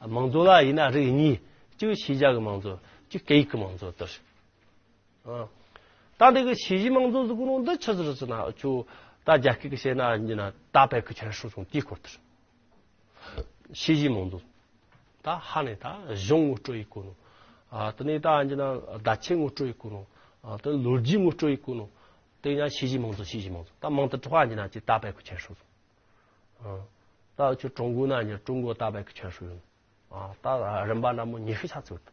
མང་གཙོ་ལ་ཡིན་ན་རིགས་གཉིས། གཅིག་ཤེས་བྱ་གི་མང་གཙོ། གཅིག་སྐད་ཡིག་གི་མང་གཙོ་དེ་རེད། ཨ། ད་འདི་གི་ཤེས་བྱའི་མང་གཙོ་ཟེར་གོ་ནོ་འདི་ཆི་ཟིག་རེད་ཟེར་ན། ཁྱོད་ད་རྒྱ་སྐད་གི་བཤད་ན་ཡིན་ན་大百科全书ཟེར་དེའི་སྐོར་དེ་རེད། ཤེས་བྱའི་མང་གཙོ། ད་ཧ་ནས་ད་གཞུང་ངོ་སྤྲོད་ཡེད་གོ་ནོ། ཨ་དེ་ནས་ད་ཡིན་ན་བརྡ་ཆད་ངོ་སྤྲོད་ཡེད་གོ་ནོ། ཨ་དེ་ལོ་རྒྱུས་ངོ་སྤྲོད་ཡེད་གོ་ནོ། དེ་ཡང་ཤེས་བྱའི་མང་གཙོ། ཤེས་བྱའི་མང་གཙོ། ད་མང་དུ་གྲགས་པ་ཡིན་ན་ཅི་大百科全书། ཨ། ད་ཁྱོད་ཀྲུང་གོ་ན་ཡིན་ཀྲུང་གོ་大百科全书 ཡོད། ཨ། ད་རིམ་པ་འདྲ་མོ་ཉི་ཤུ་ཆ་ཙིག་ཡོད།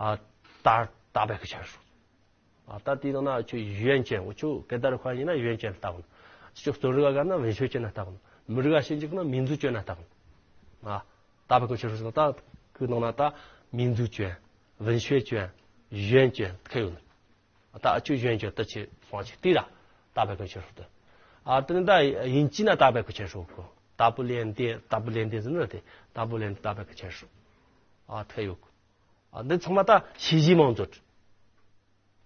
ཨ། ད་大百科全书། ཨ། ད་དེའི་ནང་ན་ཁྱོད་ཡུན་ཅན། འུ་ཆོ་སྐད་བརྡ་རིག་པ་ཡིན་ན་ཡུན་ཅན་ལ་ལྟ་དགོས། ཁྱོད་རྩོམ་རིག་པ་ག་ན་文学卷ལ་ལྟ་དགོས། མི་རིགས་པ་ཞིབ་འཇུག་ན་民族卷ལ་ལྟ་དགོས། ཨ། 大百科全书 ད་གི་ནང་ན་ད་民族卷、文学卷、语言卷 ཁེ་ཡོད། ད་ཨ་ཆོས་གཞོན་གྱི་ཏི་ཆི་སོང་ཅིག་ཏི་ར་大百科全书 དེ། ཨ་དེ་ནི་ད་དབྱིན་ཇི་ན大百科全书 གོ།大不列颠། 大不列颠 ཟེར་ནི་རེད་དེ། 大不列颠大百科全书 ཨ་ཐེ་ཡོད་གོ། ཨ་འདི་ཚང་མ་ད་ཤེས་བྱའི་མང་གཙོ།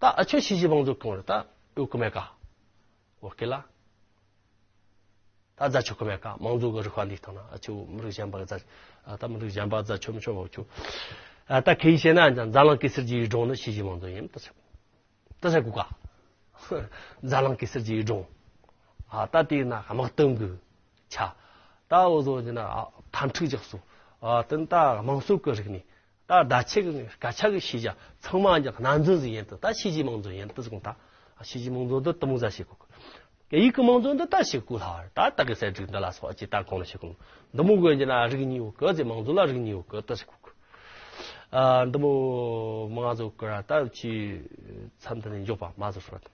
ད་ཨ་ཆོས་ཤེས་བྱའི་མང་གཙོ་གང་རེད། ད་ཡོད་གི་མེད་ག་འོ་སྐད་ལ། ད་རྫ་ཆོག་གི་མེད་ཀ་མང་གཙོ་གི་རིག་པ་འདིའི་སྟེང་ན། ཨ་ཆོ་མི་རིགས་གཞན་པ་རྫ། ཨ་ད་མི་རིགས་གཞན་པ་རྫ་ཆོག་མི་ཆོག་བ་ཆོ། ཨ་ད་ཁེ་ཡི་བཤད་ན་ཡང་འཛམ་གླིང་གེ་སར་གྱི་ཡུལ་གྲོང་ནི་ཤེས་བྱའི་མང་གཙོ་ཡིན། ད་ཟེར་ད་ཟེར་གོ་ཀ་འཛམ་གླིང་གེ་སར་གྱི་ཡུལ་གྲོང་། ཨ་ད་དེའི་ན་དམག་དོན་གི་ཆ། ད་འོ་བཟོ་ཡིན་ན་ཨ་འཐབ་འཁྲུག་རྒྱག་སོ། ཨ་དེ་ད་དམངས་སྲོལ་གི་རིག་གནས། ད་བརྡ་ཆད་གི་སྐད་ཆ་གི་ཤེས་བྱ་ཚང་མ་ཀྱང་སྣ་འཛིན་ཟིག་ཡིན་ཏེ། ད་ཤེས་བྱའི་མང་གཙོ་ཡིན་ཏེ་ཟེར་གོ། ད་ཤེས་བྱའི་མང་གཙོ་འདི་དེ་མོ་ཟིག་ཤེས་གོ། སྐད་ཡིག་གི་མང་གཙོ་འདི་ད་ཤེས་གོ་ལ། ད་ད་གི་གསལ་སྒྲིག་འདི་ལ་སོགས་ཀྱི་ད་གོང་ལ་ཤེས་གོ། འདི་མོ་གི་ཡིན་ན་རིགས་གཉིས་ཡོད་གི་ཟེར། མང་གཙོ་ལ་རིགས་གཉིས་ཡོད་གི་ད་ཤེས་གོ། ཨ་འདི་མོ་མང་ཟིག་གི་ར། ད་ཅི་མཚམས་འདི་ནས་འཇོག་པ་མ་ཟིག་ཧྲོ།